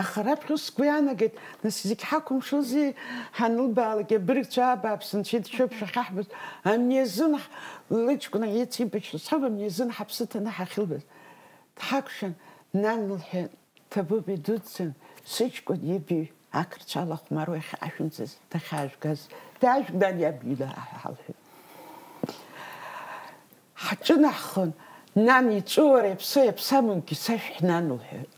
аха раԥхьа ус сгәы иаанагеит, нас зегь ҳақәымшәози, ҳанылбаалак, абыргцәа абааԥс, анцәа идшәоуп шәахьаҳбоз, амни азын ҳ-, лыҷкәын аицибашьра сҳәап, амни азын ҳаԥсы ҭаны ҳахьылбаз. Дҳакәшан, нан, лҳәеит, Ҭабуп идуӡӡан, сыҷкәын ибаҩ ақырҭцәа алахәмаруа иахьаашәымҵаз дахьаажәгаз, даажәг, нан, иаб ила ҳәа ҳалҳәеит. Ҳаҿынаҳхон, нан, иҵәыуара иаԥсоу иаԥсамугьы сашәҳә, нан, лҳәеит.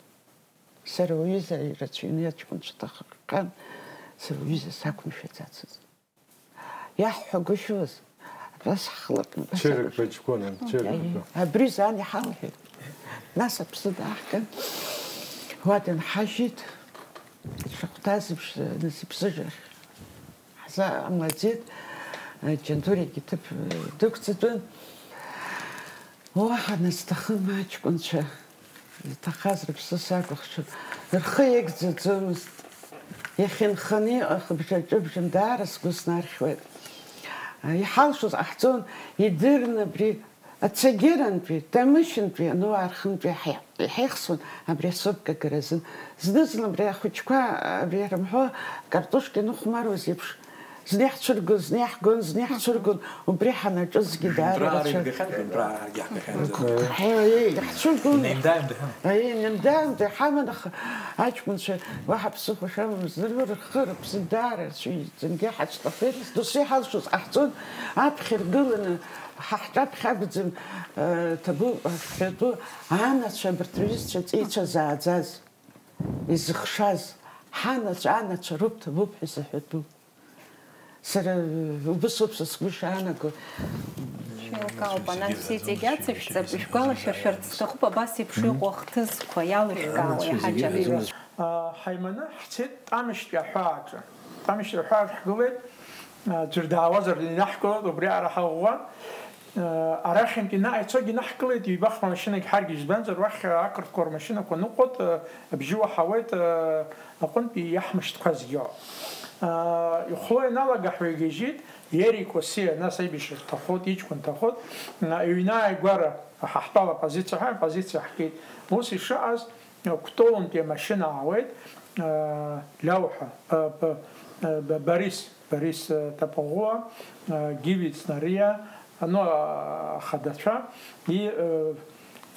Сара уҩыза ирацәаҩны аҷкәынцәа ҭаххан, сара уҩыза сақәымшәаӡацызт. Иаҳҳәагәышьоз, абас ҳхлаҟ-, Чырак баҷкәынан, чырак Аиеи, баҷкәын. Абри зан иҳалҳәеит. Нас аԥсы дааҳган, уа дынҳажьит, ишахәҭаз еиԥш, нас иԥсыжрахь ҳзаамлаӡеит, Ҷандуриагьы ҭыԥ дықәҵатәын. Уаҳа назҭахым аҷкәынцәа, иҭахаз рыԥсы сакәыхшоуп, рхы иагӡаӡомызт. Иахьынханы иҟахыбжа-ҿыбжан даара сгәы снархьуеит. Иҳалшоз ҟаҳҵон, идырны абри Ацагьырантәи, Тамышьынтәи, Ануаа рхынтәи ҳаи-, иҳаихсуан абри асопка агаразын. Зны-зынла абри ахәыҷқәа, абри ирымҳәо, картошка иныхәмаруаз еиԥш, Зны иаҳцәыргон, зны иаҳгон, зны иаҳцәыргон, убри ҳанаҿызгьы даара Жәынтәра рацәан. Аарыжәгахьан, жәынтәра ааргьаҳгахьан. Ҳои, иаҳцәыргон. Неимдаамда ҳәа. Аиеи, неимдаамда иҳаман, аха аҷкәынцәа уаҳа ԥсыхәа шамам здыруа, рхы-рыԥсы даара рцәыӡынгьы ҳацәҭахеит. Досу иҳалшоз ҟаҳҵон, аԥхьа иргыланы, ҳа ҳҿаԥхьа акәӡам, э, ҭабуп, ахьхьатәу анацәа, абарҭ рҩызцәа ҵеицәа зааӡаз, изыхшаз, ҳанацәа, анацәа роуп ҭабуп ҳәа изыҳәатәу. Сара убыс ауп са сгәы шаанаго. Шәеилкаауп, анаҩс зегьы ацышәҵап, ишәгәалашәыршәарц сҭахуп абас еиԥш иҟоу ахҭысқәа, иалышәкаауа иҳаҷ абжьы. Ҳаиманы ҳцеит Тамшьтәи аҳәааҿы. Тамшьтәи аҳәааҿы ҳгылеит, ӡәыр даауазар инаҳкылоит, убри аара ҳаӷәӷәа. Арахьынтә инаҳ-, ицогьы инаҳкылеит, ҩба-хԥа машьынагь ҳаргьежь, избанзар, уахь ақырҭқәа рмашьынақәа ныҟәоит, абжьы уаҳауеит, аҟынтәи иаҳмышьҭқәазгьы. Ихәло ианалага ҳҩагьежьит, Ерик Осиа, нас аибашьра дҭахоит, иҷкәын дҭахоит, ҩны ааигәара ҳа ҳтәала апозициа ҳәа, апозициа ҳгеит. Ус ишыҟаз, Кәтолынтәи амашьына аауеит, Лиауҳәа, Борис, Борис Тапаӷәуа, Гиви Цнариа, ну, ахадацәа, и,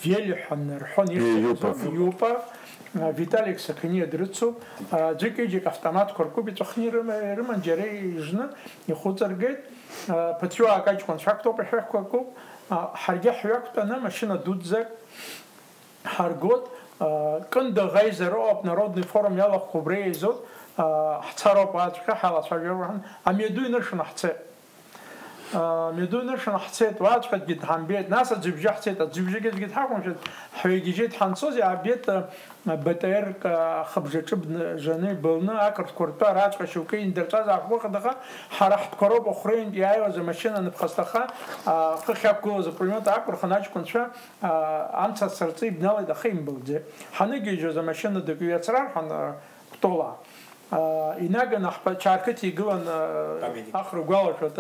Вели ҳәа нырҳәон, Иупов. Иупов, Виталик Сақаниа дрыцуп, аӡәык-ҩыџьак автоматқәа ркуп, иҵәахны ирыма-, ирыман, џьара ижны ихәыҵаргеит, ԥыҭҩык аҷкәынцәа актәоуп, ашәақәа куп, ҳаргьы ҳҩақәтәаны машьына дуӡӡак ҳаргоит, Кында Ӷаизароуп, Народный форум иалахәқәа убра еизоит, ҳцароуп уаҵәҟьа, ҳалацәажәар уаҳан, амҩаду иныршаны ҳцеит. Амҩаду иныршаны ҳцеит, уаҵәҟьагьы дҳамбеит, нас аӡҩыбжьы ҳцеит, аӡҩыбжьы гьежьгьы дҳақәымшәеит, ҳҩагьежьит ҳанцоз, иаабеит, Б Т Р-к ахыбжаҿы бны-, жаны ибылны, ақырҭқәа ртәы арацәа шьоукы индырҵәаз аахәыхдаха, ҳара ҳтәқәа роуп Охәреинтә иааиуаз амашьына аныԥхасҭаха, ахы ахьақәгылаз апулемиот аақәырхын, аҷкәынцәа, амца асырҵы ибналеит, аха имбылӡеит. Ҳаныгьежьуаз амашьына дык ҩацрарҳәан, Кәтола. Инаганы ҳпа-, Чаарқыҭ игылан, Памятник. Ахра угәалашәоит,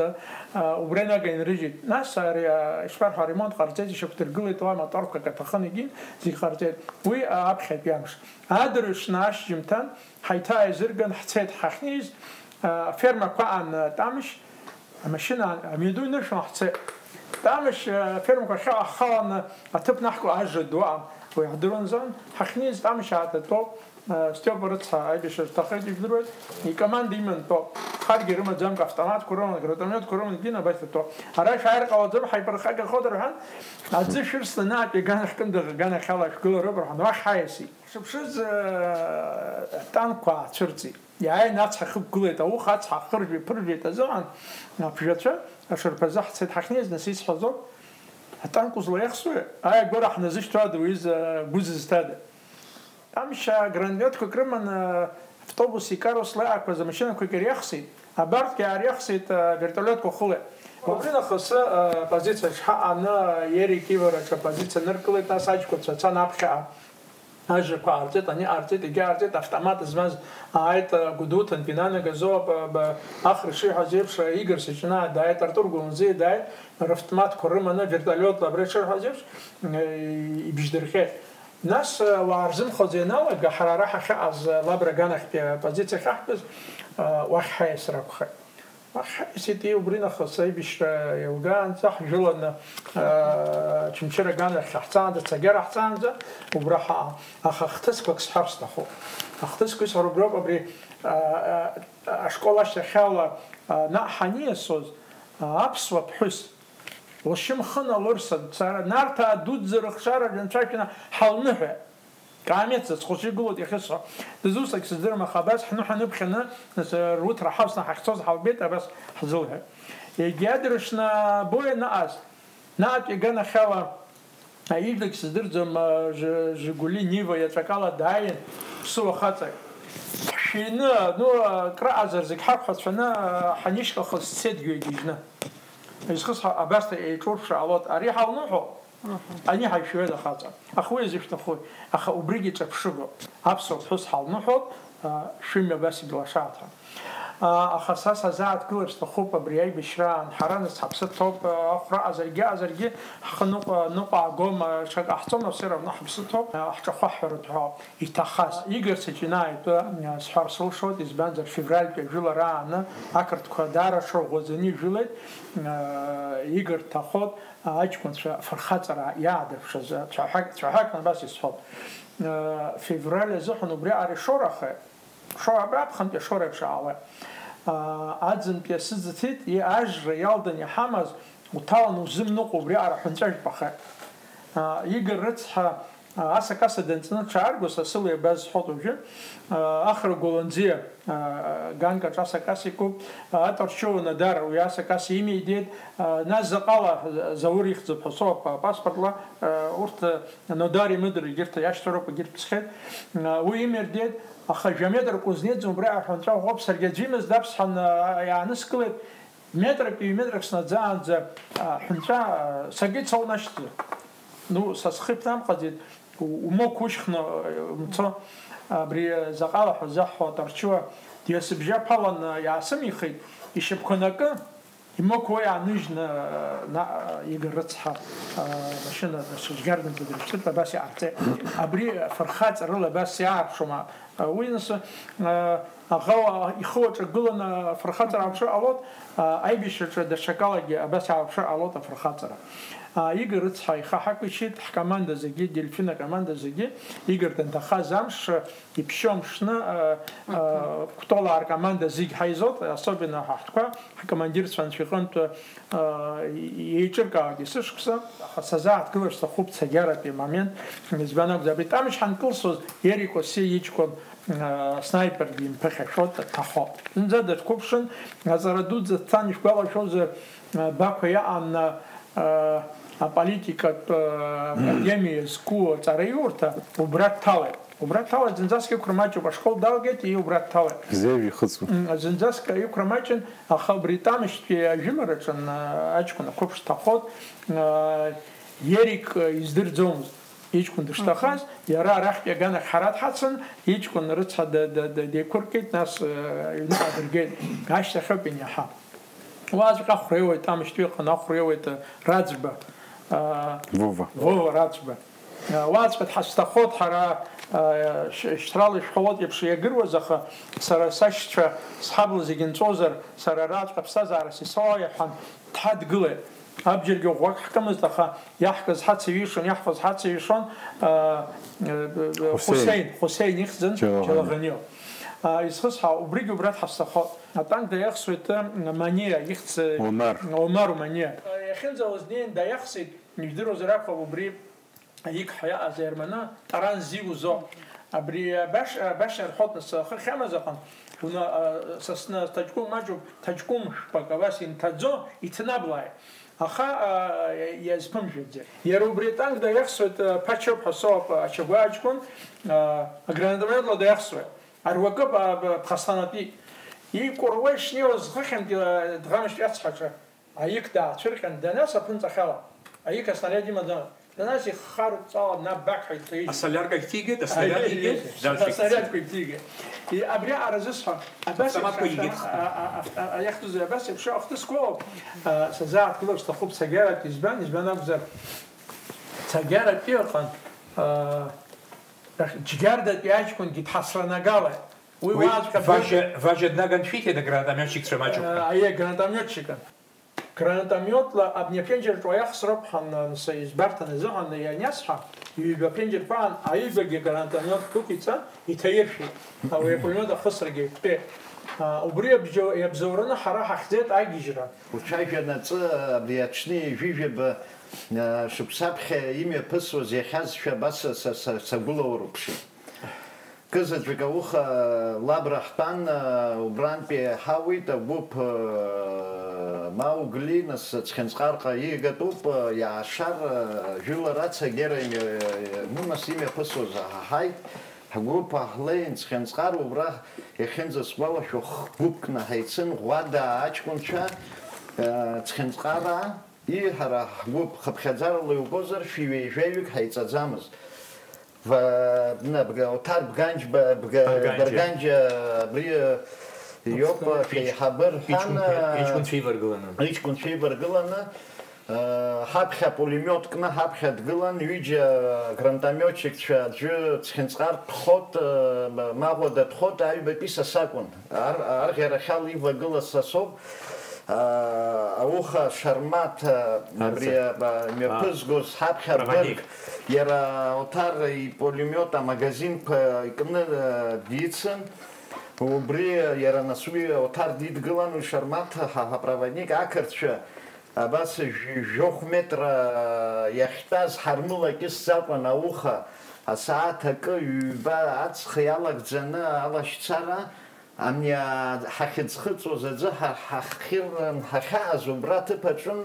убра инаганы инрыжьит. Нас ари, ишԥарҳәа, аремонт ҟарҵеит, ишьақәдыргылеит, уа моторқәак аҭахын, егьин, зегь ҟарҵеит. Уи аԥхьатәи амш. Адырҩаҽны ашьжьымҭан ҳаиҭааизырган ҳцеит ҳахьнеиз, афермақәа аан Тамшь, амашьына амҩаду иныршәон ҳцеит. Тамшь, афермақәа ахьа-, ҳхаланы аҭыԥ наҳкуа ажра ду аан. Уи ҳдыруан азын, ҳахьнеиз Тамшь аататоуп, Стиопа рыцҳа аибашьра рҭахеит, ижәдыруеит, икоманда иман тәоуп. Харгьы рымаӡамкәа автоматқәа рыман, гранатометқәа рыман, егьин абас итәоуп. Ара шәааир ҟалаӡом, ҳаиԥырхагахоит рҳәан, аӡы шәырсны наатәи аганахь, Кында аганахьала шәгылароуп рҳәан, уахь ҳаиасит. Ҳшыԥшыз, танкқәа аацәырҵит. Иааины ацҳа хықәгылеит, ауха ацҳа ахыржәит, ԥыржәеит азыҳәан, аԥжәацәа ашарԥазы ҳцеит ҳахьнеиз, нас исҳәазоуп, атанк узлаиахсуи? Ааигәара ҳназышьҭуада, уҩыза, гәы зызҭада? Тамшь гранатометқәак рыманы, автобуси каруслы ақәыз амашьынақәагьы иариахсит, абарҭгьы аариахсит, вертолиотқәа хылеит. Убри нахыс, апозициа шҳаҟаны, Ерик ивараҿы апозициа ныркылеит, нас аҷкәынцәа цан аԥхьаҟа. Ажрақәа аарҵеит, ани аарҵеит, егьи аарҵеит, автомат змаз ааит, Гәдоуҭантәи инанагазоуп, Ахра ишиҳәаз еиԥш, Игор Саҷнаа дааит, Артур Гәлымзиа дааит, равтоматқәа рыманы, вертолиотла абра ишырҳәаз еиԥш, ибжьдырхеит. Нас, ауаа рзымхәыцуа ианалага, ҳара ара ҳахьаҟаз, Лабра аганахьтәи апозициа ахьаҳтәыз, уахь ҳаиасыр акәхеит. Уахь ҳаиасит, убри нахыс аибашьра еилгаанӡа, ҳжәыланы, Очамчыра аганахь ҳцаанӡа, Цагара ҳцаанӡа, убра ҳаҟан. Аха хҭысқәак сҳәар сҭахуп. Ахҭысқәа исҳәар уброуп, абри, ашкол ашьҭахьала, наҟ ҳаниасуаз, аԥсуа ԥҳәыс, лшьамхы налырсын, дцара, Нарҭаа дуӡӡа рыхшара рынцәашәаны ҳалныҳәа. Каамеҭ зыцхәыцәы игылоуп иахьысҳәо. Дызусҭак сыздырам, аха абас ҳныҳәа ныԥхьаны, нас, рыҭра ҳавсны ҳахьцоз ҳалбеит, абас ҳзылҳәеит. Егьи адырҩаҽны абои аныҟаз, наҟтәи аганахьала, ижәлак сыздырӡом, Жи-, Жигули, Нива иаҵәақәала дааин, ԥсыуа хаҵак. Ҳшәины, ну, акрааҵыр зегь ҳақәҳацәаны, ҳанишьклахоз сцеит дҩагьежьны. Изхысҳәа абас еиҿурԥшаалоит, ари ҳалныҳәо, ани ҳаишәуеит ахаҵа. Аха уи изышәҭахуи? Аха убригьы ҿаԥшыгоуп. Аԥсуа ԥҳәыс ҳалныҳәоуп, шәымҩа абас иблашааит ҳәа. Аха са сазааҭгылар сҭахуп абри аибашьраан, ҳара нас ҳаԥсы ҭоуп, ахәра аҟазаргьы, аҟазаргьы ҳхы ныҟәа-, ныҟәаагом, ҽак ҟаҳҵом, нас все равно ҳаԥсы ҭоуп, ҳҿахәы ҳҳәаратәы ҳәа иҭахаз. Игорь Саҷинаитәы сҳәар сылшоит, избанзар февральтәи ажәылара ааны ақырҭқәа даара ҽырӷәӷәаӡаны ижәылеит, Игорь дҭахоит аҷкәынцәа фырхаҵара иаадырԥшыз цәаҳәак, цәаҳәакны абас исҳәоит. Февраль азыҳәан убриаҟара ишорахеит. Шоу абра аԥхынтәи ашоура еиԥш аауеит. Аӡынтәи асы ӡыҭит, и ажра иалдан иҳамаз, уҭаланы узымныҟәо убриаҟара ҳәынҵәа жәпахеит. Игор рыцҳа, асакаса данҵны дшааргоз, асы леибаз сҳәоит уажәы, Ахра Гәаланӡиа, Ганкаҿ асакаса икуп, Аторчиуа Нодар уи асакаса имеидеит, нас заҟала Заур ихьӡуп ҳәа соуп апаспортла, урҭ Нодар имыдыр, егьырҭ иашьцәа роуп, егьырҭ ԥсхьеит. Уи имердеит, аха жәаметр кузнецым убри аҳәынҵәа ӷәӷәоуп, саргьы аӡәы имаз даԥсҳан, иааныскылеит, метрак, ҩ-метрак снаӡаанӡа, аҳәынҵәа, саргьы цо унашьҭӡа. Ну, са схы иԥнамҟаӡеит, у-, умоқә ушьхны, умцо, абри заҟала ҳәа заҳҳәо аторчуа, диасыбжьаԥалан иаасымихит, ишьапқәа накы, Имоқәа уи ааныжьны, наҟ Игорь рыцҳа, амашьына ацәыџьгьарнагӡа дрыцәшәеит, абас иҟарҵеит. Абри фырхаҵарыла абас иаарԥшума? Уи нас, аӷа ихы уаҿагыланы афырхаҵара ааԥшыр ҟалоит, аибашьраҿы даҽакалагьы абас иааԥшыр ҟалоит афырхаҵара. Игорь рыцҳа ихы ҳақәишьит, ҳкоманда зегьы, Дельфин акоманда зегьы, Игорь данҭахаз амш, Иԥшьоу мшны, а, а, Кәтолаа ркоманда зегь ҳаизоит, особенно ҳа ҳтәқәа, ҳкомандирцәа анцәа иҟынтә, а, еиҿыркаауеит есышықәса, аха сазааҭгылар сҭахуп цәгьаратәи амомент, избан акәзар, абри Тамшь ҳанкылсуаз, Ерико Си иҷкәын, а, снайпер димԥыхьашәоит, дҭахоит. Зынӡа дырқәыԥшын, аҵара дуӡӡа дцан, ишәгәалашәозар, а, Бақәа иаҟан, а, аполитикатә, а, академиа зқәу аҵараиурҭа убра дҭалеит. Убра дҭалеит, зынӡаск иқәра маҷуп, ашкол далгеит, и убра дҭалеит. Зеижә ихыҵуан. М, зынӡаск иқәра маҷын, аха убри Тамшьтәи ажәылараҿы, н-, аҷкәын ақәыԥш дҭахоит, а, Ерик, а, издырӡомызт, иҷкәын дышҭахаз, иара арахьтәи аганахь ҳара дҳацын, иҷкәын рыцҳа д-, д-, д-, деиқәыркит, нас, а, аҩныҟа дыргеит, ашьҭахь ауп ианиаҳа. Уаҵәҟьа ахәра иуеит, Тамшьтәи иҟан ахәра иуеит, а, Раӡба, а, Вова. Вова Раӡба. Уаҵәҟьа дҳазҭахоит ҳара, а, ш-, шьҭрала ишәҳәалоит еиԥш иагыруаз, аха сара сашьцәа, сҳабла зегьы нҵәозар, сара араҵәҟьа аԥсҭазаара сисоуа иаҳәан, дҳадгылеит. Абџьаргьы ӷәӷәак ҳкымызт, аха иаҳкыз ҳацеиҩишон, иаҳфаз ҳацеиҩишон, а, а, Хусеин. Хусеин, Хусеин ихьӡын, Џьалаганиа. Џьалаганиа. А, исхысҳәаау, убригьы убра дҳазҭахоит. Атанк даиахсуеит, ы, Маниа ихьӡ, Омар. Омар Маниа. А, иахьынӡауаз днеин даиахсит, ижәдыруазар акәхап, убри Аик ҳәа иаҟаз аерманы Таран Зиу зо. Абри абаш-, абашьа рҳәоит, нас, ахы ахьамаз аҟан, уна, а, са сна ҭаҷкәым маҷуп, ҭаҷкәым шәпак абас инҭаӡо, иҭнаблааит. Аха, а, иазԥымжәаӡеит. Иара убри атанк даиахсуеит, а, Ԥачоп ҳәа соуп, а, Ачагәа аҷкәын, а, агранатометла даиахсуеит. Аруакы, а, б-, ԥхасҭанатәит. Икәыруа ишнеиуаз зхыхьынтәи, а, дӷамышьҭ ацҳаҿы. Аик даацәырҟьан данас аԥынҵахьала, аик аснариад имаӡамызт. Данас иххарҵәала наб бақҳәа иҭаижьит. Асолиаркагь ҭигеит, аснариад Аи, ҭигеит, аи, дальше аснариадқәа иҭигеит. И, абри аҟара зысҳәо, абас Автоматқәа еиԥш игеит. А, а, а, а, иахьӡузеи, абас еиԥш ахҭысқәоу, а, сазааҭгылар сҭахуп цәгьарак, избан, избан акәзар, цәгьарак иҟан, а, Џьгьардатәи аҷкәынгьы дҳасранагалеит. Уи Уи уаҵәҟьа важьа, важьа днаган шәиҭеит агранатомиотчикцәа маҷуп ҳәа. Аиеи, гранатомиотчикын. Гранатомиотла абни аԥенџьырҿы уаҩахсроуп ҳәа, н-, н-, избарҭан азыҳәан ианиасҳәа, ҩба аԥенџьырқәа аан, аҩбагьы гранатомиот дәықәиҵан, иҭаиршәит. Ауаҩы апулемиот ахысрагьы ҩбатәи. А, убри иабжьо-, иабзоураны ҳара ҳахьӡеит агьежьра. Уцәажәан аҵы абри аҽни ҩажәижәаба, а, шықәсаԥхьа имҩаԥысуаз иахьазшәа абас са, са, са, сагәылаурԥшит. Кызаҵәык ауха Лабра ҳтәан, убрантәи ҳауит, агәыԥ Маугли, нас Цхьынҵҟарҟа иигатәуп, иаашар, жәылара ацагьара имҩа-, нымас имҩаԥысуаз ҳаҳаит, ҳгәыԥ ҳлеин Цхьынҵҟар, убра иахьынӡасгәалашәо х-гәыԥкны ҳаицын, Ӷәада аҷкәынцәа, Цхьынҵҟараа, и ҳара ҳгәыԥ хыԥхьаӡарала иугозар, шәи ҩеижәаҩык ҳаиҵаӡамызт. Ва-, бна-, бга-, Оҭар Бганџьба, бга-, Барганџьа. Барганџьа, абри, э, Иоуп, шәеиҳабы рҳәан, иҷкәынцәа, иҷкәынцәа иваргыланы. Иҷкәынцәа иваргыланы, э, ҳаԥхьа пулемиот кны ҳаԥхьа дгылан, ҩыџьа гранатометчикцәа, аӡәы цхьынҵҟар дхот, э, маӷәада дхот, аҩбатәи са сакәын. Ар-, арӷьарахьала ивагыла са соуп. Э, ауха Шармаҭ, э, абри, Арца. Э, мҩаԥызгоз ҳаԥхьа проводник. Бырг, иара Оҭар ипулемиот амагазинқәа икны, э, дицын. Убри иара нас уи Оҭар дидгылан, уи Шармаҭ ҳа, ҳапроводник, ақырҭцәа абас жә-, жәохә метра иахьтәаз ҳармылакьысӡакәан ауха, асааҭ акы, ҩба аҵх иалагӡаны алашьцара, ами, а, ҳахьыӡхыҵуаз аӡы ҳа, ҳахьхьырран ҳахьааз убра аҭыԥ аҿын,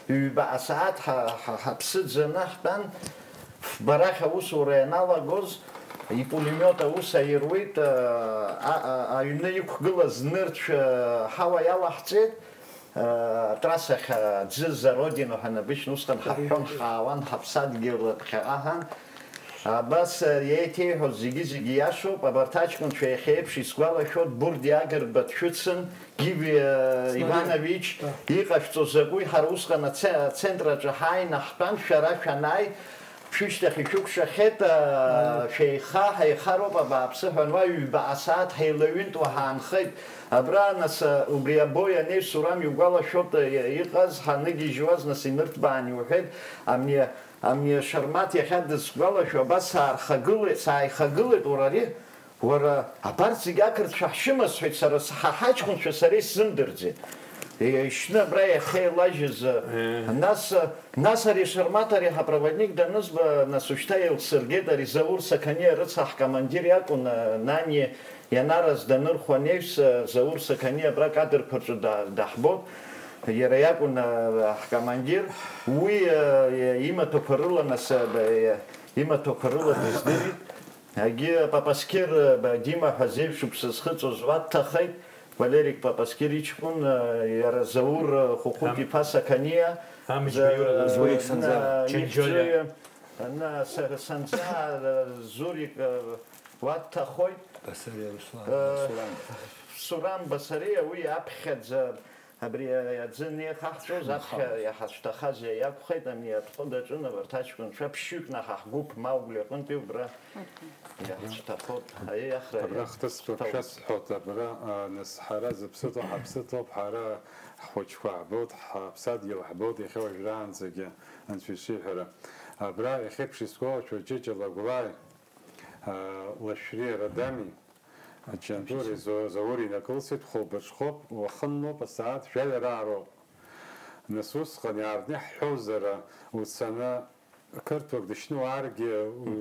ҩба асааҭ ҳа, ҳа, ҳаԥсы ӡаны ҳтәан. Фба рахь аусура ианалагоз, ипулемиот аус аируеит, а, а, аҩны иқәгылаз нырцә, а, ҳауа иалаҳҵеит, а, атрассахь, а, аӡы за Родину ҳәа набыжьны усҟан ҳаҳәон, ҳаауан, ҳаԥсадгьыл ԥхьаҟа ҳан. Абас, а, еиҭеиҳәоз зегьы-зегьы иашоуп, абарҭ аҷкәынцәа иахьа еиԥш исгәалашәоит, Бурди Агрба дшәыцын, Гиви, а, Иванович, иҟашәҵо закәи, ҳара усҟан аце-, ацентр аҿы ҳааины ҳтәан, шәара шәанааи, шәышьҭахь ишәыкәшахьеит, аа, шәеиха, ҳаихароуп абааԥсы ҳәа, уа ҩба асааҭ ҳаилаҩынтуа ҳаанхеит. Абра, нас, убри абои анеи Сурам иугәалашәоит, иҟаз, ҳаныгьежьуаз, нас, инырҭбаан иуҳәеит, ами, ами Шармаҭ иахьа дысгәалашәо, абас саархагылеит, сааихагылеит, уара ари, уара, абарҭ зегьы ақырҭцәа ҳшьыма, сҳәеит, сара, ҳа ҳаҷкәынцәа сара исзымдырӡеит. Ишьны абра иахьеилажьыз, нас, нас ари Шармаҭ, ари ҳапроводник данызба, нас ушьҭа еилсыргеит, ари Заур Сақаниа рыцҳа ҳкомандир иакәын, Нани ианараз данырхәа анаҩс, Заур Сақаниа абра акадрқәа рҿы да-, даҳбоит, иара иакәын, ҳкомандир, уи, имаҭәақәа рыла, нас, имаҭәақәа рыла дыздырит. Егьи Папасқьыр, ба, Дима ҳәа зеижә шықәса зхыҵуаз уа дҭахеит, Валерик Папасқьыр иҷкәын, иара Заур, Хәыхәыт иԥа Сақаниа, Амыџьба Иура, Зурик Санӡа, Чанџьориа. Ана, са-, Санӡа, Зурик, уа дҭахоит. Басариа Руслан, Суран. Суран Басариа, уи аԥхьаӡа Абри аӡы анеихаҳҵоз, аԥхьа иҳацәҭахаз иакәхеит, ани атҟәы даҿын абарҭ аҷкәынцәа, ԥшьҩык наҳ ҳгәыԥ Маугли аҟынтәи убра иҳацәҭахоит. Аиеи, ахра абра хҭысқәак шәасҳәоит, абра, а, нас ҳара зыԥсы ҭоу ҳаԥсы ҭоуп, ҳара ҳхәыҷқәа ҳбоит, ҳаԥсадгьыл ҳбоит, иахьа уажәраанӡагьы, анцәа ишиҳәара. Абра иахьеиԥш исгәалашәо Ҷыҷа Лагәлааи, а, Лашәриа Радами, Аҷандури Зо-, Заур инакылсит, хәылбыҽхоуп, уахынлоуп, асааҭ жәаҩа раароуп. Нас усҟан иаартны иаҳҳәозар, уцаны, қырҭуак дышьны уааргьы,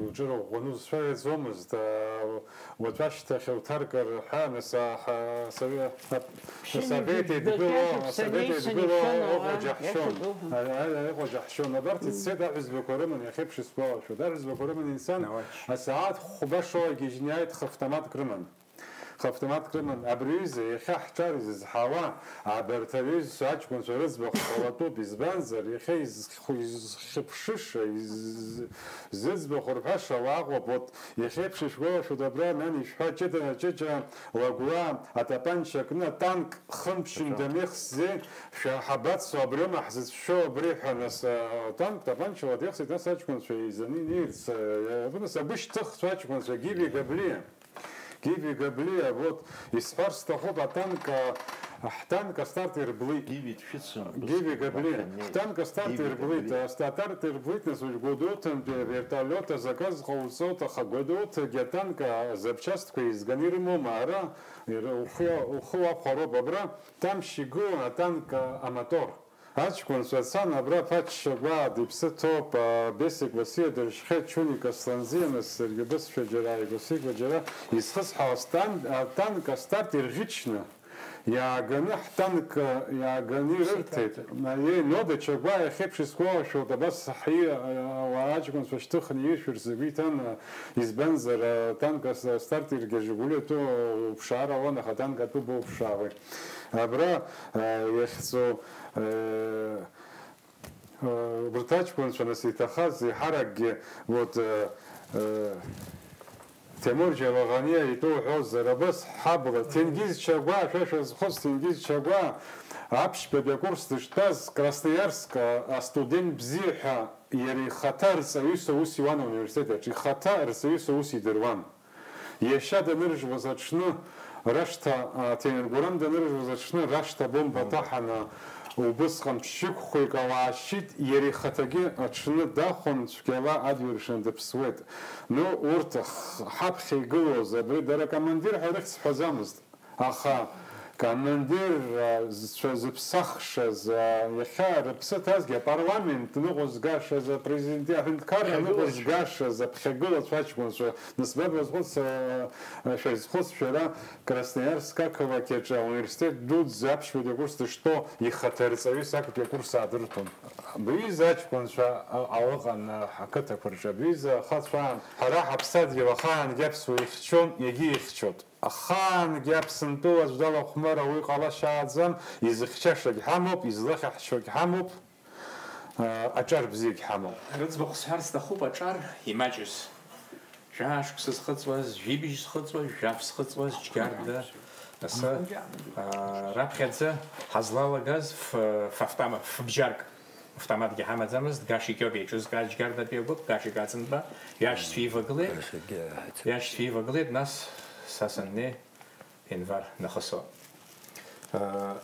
уҿы рыӷәӷәаны узцәажәаӡомызт, а, уаҵәашьҭахь уҭаркыр ҳәа, нас, а, ҳа-, саҩы-, ап-, Ԥшьынҩажәи асовет еидгыло, жәаба асовет шықәса еидгыло неицәаны, ыҟоу ара џьаҳшьон. Иашоуп, ыҳәа. А, а, а, ыҟоу џьаҳшьон. Абарҭ ицеит аҳәызбақәа рыман, иахьеиԥш исгәалашәоит. Аҳәызбақәа рыман ицан, асааҭ хәба шоуагьы ижьны иааит, хыфтоматк рыман. Хыфтоматк рыман. Абри аҩыза иахьа ҳҿар изызҳауа, абарҭ аҩызцәа аҷкәынцәа рыӡбахә ҟалатәуп, избанзар, иахьа изху-, изхьыԥшыша, из-, зыӡбахә рҳәаша уа ыҟоуп, вот, иахьеиԥш ишәгәалашәоит абра, нан ишәҳәа, ҷыда, ҷыҷа, лагәла, атапанча кны, атанк хымԥшьын дамеихсзи, шәа-, ҳабацо, абри аума ҳзыцәшәо, абри ҳәа, нас, атанк тапанчала деихсит, нас аҷкәынцәа еизаны инеирц, абри, нас агәы шьҭыхцәа аҷкәынцәа, Гиви Габлиа. Гиви Габлиа, вот, исҳәар сҭахуп, атанк, а, ҳтанк астарт ирблит. Гиви дшәыцын, Гиви Габлиа, ҳтанк астарт ирблит, астарт ирблит, нас уажә Гәдоуҭантәи авертолиот азаказ ҟауҵоит, аха Гәдоуҭагьы атанк, а, азапчастқәа еизганы ирымоума? Ара, ир-, ухы, ухы уақәхароуп, абра, Тамшь игылан атанк, а, амотор. Аҷкәынцәа цан, абра Ԥачча Гәаа диԥсы ҭоуп, а, Бесик Васиа дыршьхьеит, Чуника Сланзиа, нас саргьы бысшәа џьара ааигәа сигәа џьара исхысҳәаауа стан-, атанк астарт ирӷьычны, иааганы ҳтанк, а, иааганы ирырҭеит. Аиеи, Нода Чагәаа иахьеиԥш исгәалашәоит, абас ҳи-, а, ауаа аҷкәынцәа шьҭыхны иршәырц згәы иҭан, а, избанзар, атанк ас-, астарт иргьы Жигули атәы уԥшаар ауан, аха атанк атәы боуԥшаауеит. Абра, э, иахьӡу, э, э, убарҭ аҷкәынцәа, нас, иҭахаз, еиҳаракгьы, вот, э, э, Ҭемур Џьаваӷаниа итәы уҳәозар, абас ҳабла, Ҭенгиз Чагәа, шәа шәазхәыц, Ҭенгиз Чагәа аԥшьбатәи акурс дыштәаз, Красноиарск астудент бзиа ҳәа иара ихаҭа рҵаҩыс аус иуан ауниверситет аҿы, ихаҭа рҵаҩыс аус идыруан. Иашьа даныржуаз аҽны рашҭа, а, Ҭемыргәырам даныржуаз аҽны рашҭа бомба ҭаҳаны, убысҟан ԥшьҩык-хәҩык ауаа шьит, иара ихаҭагьы аҽны дахәон, цәгьала адгьыл ршаны дыԥсуеит. Ну, урҭ х-, ҳаԥхьа игылоз, абри дара командир ҳәа рыхьӡ ҳҳәаӡамызт. Аха командирцәа зыԥсахшаз, а, иахьа рыԥсы ҭазгьы, апарламент ныҟәызгашаз, апрезидент, аҳәынҭқарра ныҟәызгашаз аԥхьагылацәа аҷкәынцәа, нас ба базхәыц, а, а, шәазхәыц шәара, Красноярск ақалақь аҿы ауниверситет дуӡӡа аԥшьбатәи акурс дыштәоу ихаҭа рҵаҩыс актәи акурс аадыртәон. Абри аҩыза аҷкәынцәа, а, а, ыҟан, а, ҳақыҭақәа рҿы, абри аҩыза ахацәа аан, ҳара ҳаԥсадгьыл ахаангьы аԥсуа ихьчон, иагьа ихьчоит. Ахаангьы Аԥсынтәыла аӡә далахәмар ауаҩы ҟалашьааӡам, изыхьчашагь ҳамоуп, излахьаҳшьогь ҳамоуп, а, аҿар бзиагь ҳамоуп. Рыӡбахә сҳәар сҭахуп аҿар имаҷыз. Жәаа шықәса зхыҵуаз, жәибжь зхыҵуаз, жәаф зхыҵуаз, Џьгьарда, асы, а, раԥхьаӡа ҳазлалагаз ф-, фавтомат, фыбжьарк. Автоматгьы ҳамаӡамызт, Гаши Киоки еиҿызкааз Џьгьардатәи агәыԥ, Гаши Кацынба, иашьцәа ивагылеит, Гаши Киоки. Иашьцәа ивагылеит, нас са саннеи, Енвар нахысуа. Э,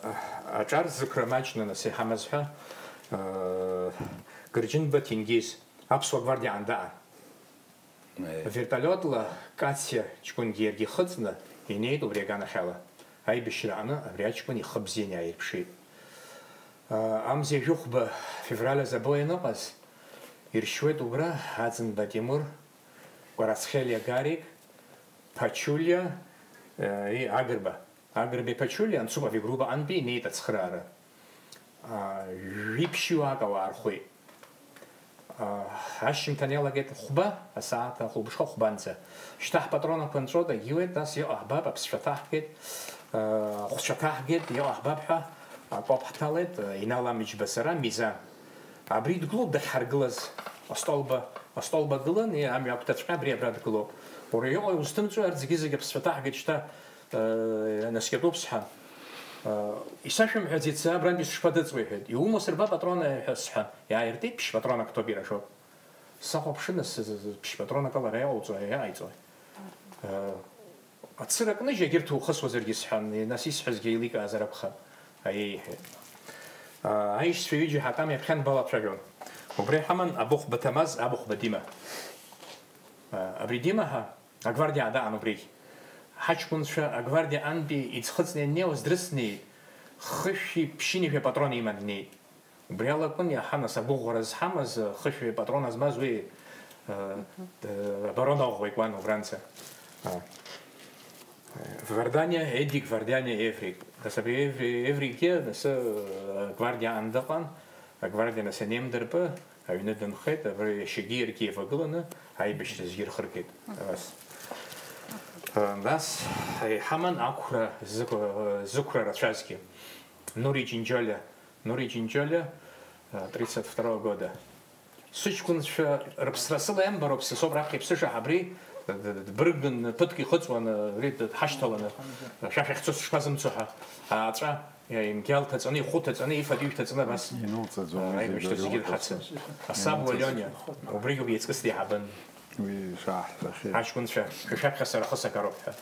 аҿар зықәра маҷны нас иҳамаз ҳәа, э, Гырџьынба Ҭенгиз, аԥсуа гвардиа аан даан. Вертолиотла Кациа ҷкәынгьы иаргьы ихыҵны инеит убри аганахьала. Аибашьра аҟны абри аҷкәын ихы бзианы иааирԥшит. Амза ҩажәи хәба февраль азы абоу ианыҟаз, иршьуеит убра Аӡынба Тимур, Кәарацхелиа Гарик, Ԥачулиа, и Агрба. Агрбеи Ԥачулиа Анцупов игруппа аҟынтәи инеит ацхыраара. Жәиԥшьҩык ауаа рхәит. Ашьжьымҭан иалагеит хәба, асааҭ ахәылбыҽха хәбанӡа. Шьҭа ҳпатронақәа нҵәо дагьиуеит, нас иҟоу ҳбап, аԥсшәа ҭаҳгеит, ахәцәа ҭаҳгеит, иҟоу ҳбап ҳәа акоп ҳҭалеит, Инал Амиџьба сара, Мизан. Абри дгылоуп дахьҳаргылаз, астолба, астолба гылан, и, амҩа агәҭаҵәҟьа абри абра дгылоуп. Уара иҟоу узҭымҵуеи, арҭ зегьы-зегьы аԥсшәа ҭаҳгеит шьҭа, э, наскьатәуп, сҳәан. Э, исашәымҳәаӡеит сара, абрантәи сышԥадыҵуеи, ҳәа. Иумоу сырбап, патроны, ҳәа сҳәан. Иааиртит, ԥшь патронак ҭоуп, ирашоуп. Сахәаԥшын, нас, з-, з-, ԥшь патронак ала ара иҟауҵои, иааиҵои? Э, Ацыра кны егьырҭ ухысуазаргьы сҳәан, нас исҳәазгьы еиликаазар акәхап, аиеи иҳәеит. Аа, аишьцәа ҩыџьа ҳакам иаԥхьан балацәажәон. Убри ҳаман Абыхәба Ҭамаз, Абыхәба Дима. Аа, абри Дима ҳа, агвардиаа даан убригь. Ҳаҷкәынцәа агвардиа антәи иӡхыҵны ианнеиуаз дрыцнеит, хышәи ԥшьынҩажәи патрон иман днеит. Убри ала акәын иаҳа нас агәыӷәӷәара зҳамаз, хышәи патроны змаз уи, э, э, оборона ӷәӷәа икуан убранӡа. А. Вардания, Эдик Вардания Эврик. Нас абри Эв-, Эврикгьы нас, э, агвардиа аан дыҟан, агвардиа нас ианеимдырпы, аҩны дынхеит, абри иашьагьы иаргьы еивагыланы аибашьра зегьы рхыргеит. Абас. Э, нас иҳаман ақәра зықә-, зықәра рацәазгьы. Нури Џьынџьолиа, Нури Џьынџьолиа, э, тридцать второго года. Сыҷкәынцәа рыԥсра сыла иамбароуп, са соуп раԥхьа иԥсыша ҳәа абри, д-, д-, дбыргын, ԥыҭк ихыҵуан, э, абри д-, дҳашьҭаланы, шәа шәахьцо сышԥазымцо ҳәа, ааҵәа, э, имгьал ҭаҵаны, ихәы ҭаҵаны, ифатә-ижә ҭаҵаны абас, Инуҵаҵо, э, уи аибашьра зегьы зегьы рхаҵа. Рхаҵа. Асаб Уалиониа, убригьы убри иаҵкыс деиҳабын. Уи шаҳҳәахьеит. Аҷкәынцәа, шәа шәаԥхьа сара ахы сагароуп ҳәа.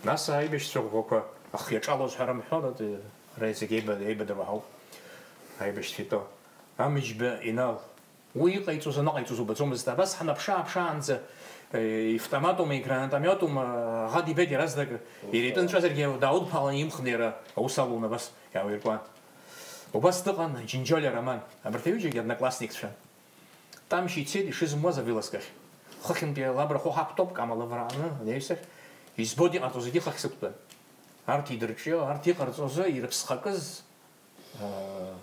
Нас аибашьцәа ӷәӷәақәа ахы иаҿалоз ҳәа рымҳәо, ара зегьы еиба-, еибадыруа ҳауп. Аибашьцәа итәоу. Амыџьба Инал. Уи иҟаиҵоз аныҟаиҵоз убаӡомызт. Абас ҳанаԥшы-ааԥшаанӡа, э, ифтоматума, игранатомиотума, аӷа дибеит иаразнак, иара итәы нҵәазаргьы дааудԥаланы имхны иара аус алуны абас иаауиркуан. Убас дыҟан Џьынџьолиа Роман. Абарҭ аҩыџьагьы одноклассникцәан. Тамшь ицеит ишызымуаз авылазкахь. Хыхьынтәи алабра хәы ҳақәтәоуп, Кама лыварааны анаҩсахь. Избоит иҟарҵо зегьы хыхь сықәтәан. Арҭ идырҿио, арҭ иҟарҵо азы ирыԥсхакыз, аа,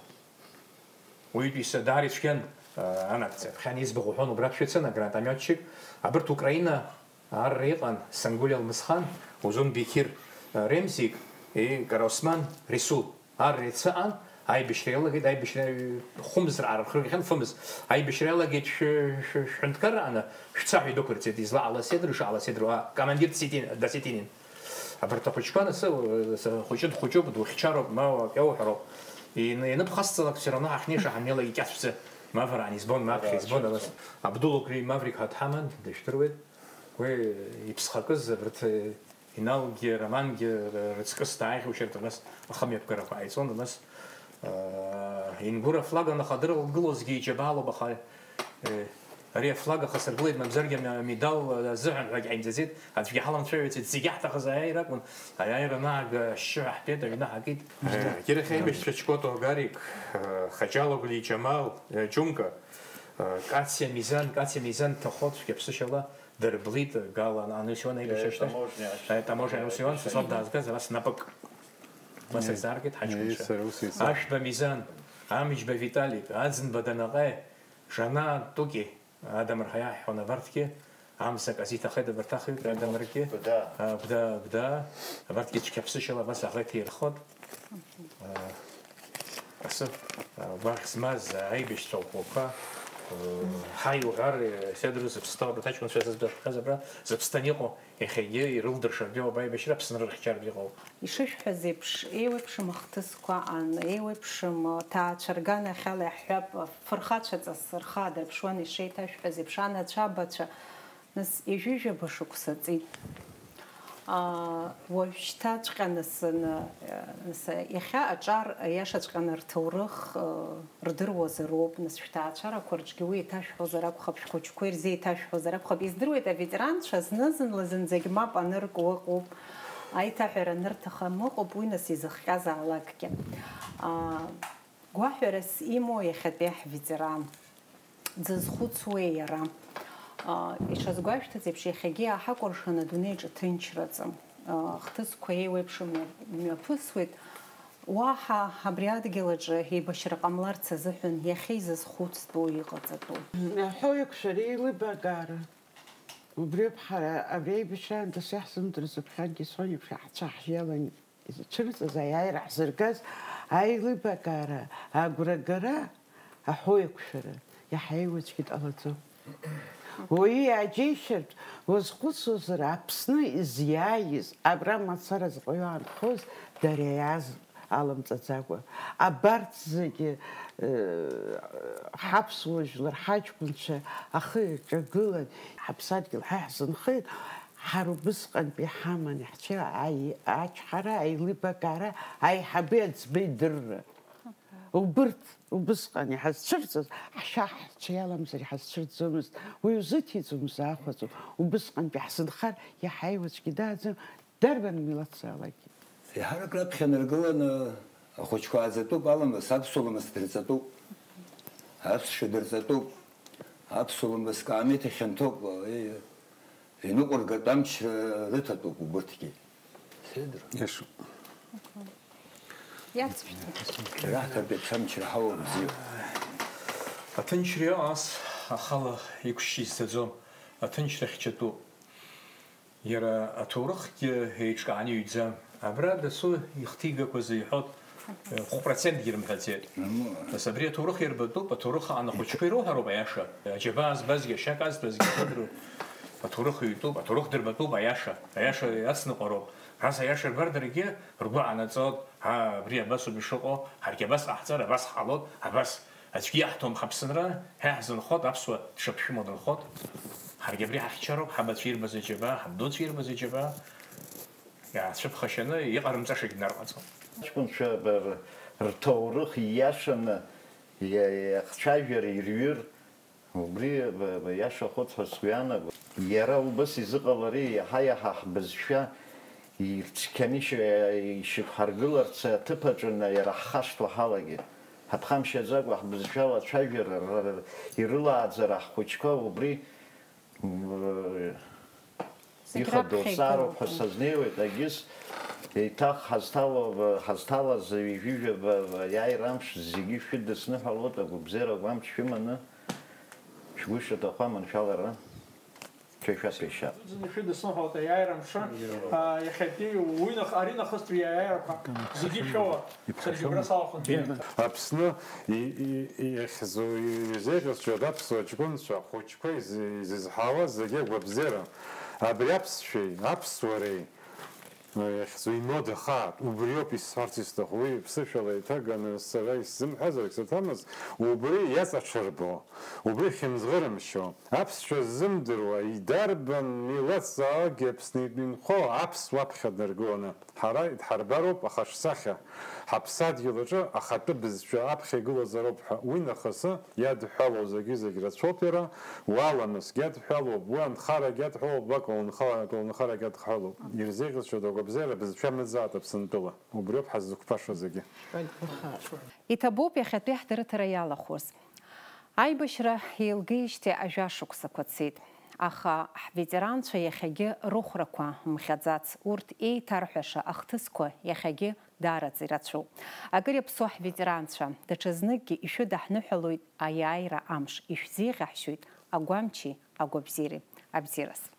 уаҩытәыҩса даара ицәгьан, аа, анагӡа. Ԥхьан иӡбахә уҳәон, убра дшәыцын, агранатомиотчик. Абырҭ Украина арра иҟан, Сангулиа Алмысхан, Узун Бекир, аа, Ремзик, и, Караусман Ресул. Арра ицаҟан, Аибашьра иалагеит, аибашьра хәымз рхыргахьан, фымз. Аибашьра иалагеит шәы-, шәы-, шәҳәынҭқаррааны, шәца ҳәа идәықәырҵеит, излаҟала седр, ишаҟала седр, уа командир Сетин, Досетинин. Абарҭ ахәыҷқәа, нас, хәыҷы дхәыҷуп, духьчароуп, ма акы иауҳәароуп. Ин-, ианыԥхасҵалак, все равно ҳахьнеиша ҳаннеилак икьацәӡа, ма вараан избон, ма аԥхьа избон, абас. Абдул Окри Маврик ҳәа дҳаман, дышәдыруеит. Уи иԥсхакыз абарҭ, Иналгьы, Романгьы рыҵкыс дааихьоушьартә, нас ахымҩаԥгарақәа ҟаиҵон, нас, э, Ингәыр афлаг анахадыргылозгьы иџьабаалоуп, аха, э, ари афлаг ахасыргылеит, мамзаргьы ами-, амедал азыҳәан ҳәагь ҟаимҵаӡеит, аӡәгьы ҳаламцәажәаӡеит, зегьы ҳҭахыз аиааира акәын, аиааира анаага ашьшьыҳәа ҳтәеит, аҩны ҳакит. Э, Кирихь аибашьцәа Чкото Гарик, э, Хаҷалоглиа Џьамал, э, Џьумка, э, Кациа Мизан, Кациа Мизан дҭахо цәгьаԥсышьала, Дырблит, Гала, ан-, ус иуан, аибашьра Э, шьҭахь. Таможня ашьҭахь. Э, таможня, ус иуан, Аибашьра. Сасоп даазгаз, ара снапык. Ма Э, сазааргеит, ҳаҷкәынцәа. Э, сара ус исаҳ- Ашәба Мизан, Амиџьба Виталик, Аӡынба Данаҟаи, Жанаа Туки, Адамыр ҳәа иаҳҳәон абарҭгьы, амзак азиҭахеит абарҭ ахҩык, Адамыргьы. Бда. А, Бда, Бда, абарҭгьы цәгьаԥсышьала абас аӷа иҭаирхот. Асы, гәаӷь змаз аибашьцәа ӷәӷәақәа, ҳаи уҳәар, седру зыԥсҭоу абарҭ аҷкәынцәа зыӡбахәхаз абра зыԥсҭан иҟоу, иахьагьы ирылдыршартә иоуп аибашьра, Аԥсны рыхьчартә иҟоуп. Ишышәҳәаз еиԥш, еиуеиԥшым ахҭысқәа аан, еиуеиԥшым ҭаацәа рганахьала иаҳҳәап, фырхацәаҵас рхы аадырԥшуан ишеиҭашәҳәаз еиԥш, анацәа, абацәа, Нас ҩажәижәаба шықәса ҵит. Аа, уажәшьҭаҵәҟьа нас, н-, нас, иахьа аҿар иашаҵәҟьаны рҭоурых, э, рдыруазароуп, нас шәҭаацәарақәа рҿгьы уи еиҭашәҳәозар акәхап, шәхәыҷқәа ирзеиҭашәҳәозар акәхап. Издыруеит, аветеранцәа зны-зынла зынӡагь мап анырку ыҟоуп, аиҭаҳәара анырҭахым ыҟоуп, уи нас изыхҟьазаалакгьы. Аа, Гәаҳәарас имоу иахьатәи ҳветеран, дзызхәыцуеи иара? Ишазгәашәҭаз еиԥш, иахьагьы иааҳакәыршан адунеиаҿ ҭынчраӡам. Ахҭысқәа еиуеиԥшым мҩа-, мҩаԥысуеит. Уаҳа абри адгьыл аҿы еибашьра ҟамларц азыҳәан иахьа изызхәыцтәу иҟаҵатәу? Аҳәо еиқәшәара, еилибакаара. Убриоуп ҳара абри аибашьраан дас иаҳзымдырыз аԥхьангьы исҳәон еиԥш, ҳцәа ҳжьалан. Изцәырҵыз аиааира ҳзыргаз аилибакаара, агәрагара, аҳәоеиқәшәара иаҳа еиуаҵәгьы дҟалаӡом. Уаҩы иааџьеишьартә уазхәыцуазар, Аԥсны изиааиз, абра мацара зҟаҩы аанхоз, дара иааз аламҵаӡакәа. Абарҭ зегьы, э, ҳаԥсуа жәлар ҳаҷкәынцәа ахы иаҿагылан, ҳаԥсадгьыл ҳа иаҳзынхеит. Ҳара убысҟантәи иҳаман иаҳцәа аи-, ачҳара, аилибакаара, аиҳабеи аӡбеи дырра. Убырҭ убысҟан иҳазцәырҵыз, ҳшьа ҳцәа иаламзар иҳазцәырҵӡомызт, уи узыҭиӡом, узаахәаӡом, убысҟантәи ҳзынхар иаҳа еиуаҵәгьы дааӡам, дарбан милаҭзаалакгьы. Еиҳарак раԥхьа наргыланы ахәыҷқәа ааӡатәуп, аламыс, аԥсуа ламыс дырҵатәуп, аԥсшәа дырҵатәуп, аԥсуа ламыс каамеҭ ихьанҭоуп, иныҟәыргатә амчра рыҭатәуп убырҭгьы. Седр. Иашоуп. Раҳҭатәи аԥсамчра ҳауа бзиоуп. Аҭынчра иҟаз ахала иқәшьшьы изҭаӡом, аҭынчра хьчатәуп. Иара аҭоурыхгьы еиҿкааны иҩӡам. Абра дасу ихҭигақәаз иҳәоит, хә-процентгьы рымҳәаӡеит. Нас абри аҭоурых ирбатәуп, аҭоурых аан ахәыҷқәа ироуҳәароуп аиаша. Аџьабаа збазгьы, ашьа казҭәазгьы ирдыруеит. Аҭоурых ҩтәуп, аҭоурых дырбатәуп аиаша. Аиаша иацныҟәароуп. Нас аиаша рбар даргьы ргәы аанаҵоит, аа, абри абасоуп ишыҟоу, ҳаргьы абас ҟаҳҵар, абас ҳҟалоит, абас. Аӡәгьы иаҳҭом ҳаԥсынра, ҳа иаҳзынхоит, аԥсуа дшаԥшәымоу дынхоит. Ҳаргьы абри ҳахьчароуп, ҳабацәа ирбаз аџьабаа, ҳабдуцәа ирбаз аџьабаа. Иаацәыԥхашьаны иҟарымҵашагь нарҟаҵон. Аҷкәынцәа б-, б-, рҭоурых ииашаны иа-, иахцәажәар, ирҩыр, убри б-, б-, иашахоит ҳәа сгәы иаанагоит. Иара убас изыҟалари, иаҳа-иаҳа ҳбызшәа Ирцқьаны ишьақәҳаргыларц аҭыԥ аҿы иара ҳхашҭуа ҳалагеит. Ҳаԥхамшьаӡакәа ҳбызшәала ацәажәара р-, р-, ирылааӡара ҳхәыҷқәа убри, м, ихадоу раԥхьа зҵаароуп ҳәа игылоуп. Сазнеиуеит, егьыс еиҭах ҳазҭало, ҳазҭалаз ҩажәижәаба иааира амш зегьы шәыдысныҳәалоит, агәабзиара агәамч шәыманы шәгәы шәаҭаху аманшәалара. Шәишәа, шәишәа. Зны шәыдысныҳәалт аиааира мшы, аа, иахьатәи уи нах-, ари нахыстәи аиааирақәа зегьы шәоуа, саргьы агәра салахәын. Аԥсны и- и- иахьӡу изеиӷьасшьоит аԥсуа ҷкәынцәа, ахәыҷқәа изы- изызҳауа зегьы агәабзиара. Абри аԥсшәеи аԥсуареи, э, иахьӡу имода хаат, убриоуп исҳәарц исҭаху, уи ԥсышәала иҭаганы сара исзымҳәазаргь саҭамыз, убри иаҵаҽырбо, убри хьымӡӷырымшьо. Аԥсшәа ззымдыруа, идарбан милаҭзаалакгьы Аԥснытәи инхо аԥсуа аԥхьа днаргыланы, ҳара идҳарбароуп ахаҿсахьа, ҳаԥсадгьыл аҿы ахатәы бызшәа аԥхьа игылазароуп ҳәа уи нахысы иадҳәалоу зегьы-зегь рацәоуп иара, уаламысгьы адҳәалоуп, уи анхарагьы адҳәалоуп, уи аколнхара-, аколнхарагьы адҳәалоуп. Ирзеиӷьасшьоит агәабзиара, бызшәа мыӡаат Аԥсынтәыла. Убриоуп ҳаззықәԥаша зегьы. Иҭабуп иахьатәи ҳдырыҭара иалахәыз. Аибашьра еилгеижьҭеи ажәа шықәсақәа цеит, аха ҳветеранцәа иахьагьы рыхәрақәа мхьаӡац, урҭ еиҭарҳәаша ахҭысқәа иахьагьы даараӡа ирацәоуп. Акыр иаԥсоу ҳветеранцәа, даҽазныкгьы ишәыдаҳныҳәалоит аиааира амш, ишәзеиӷьаҳшьоит агәамчи агәабзиареи. Абзиараз.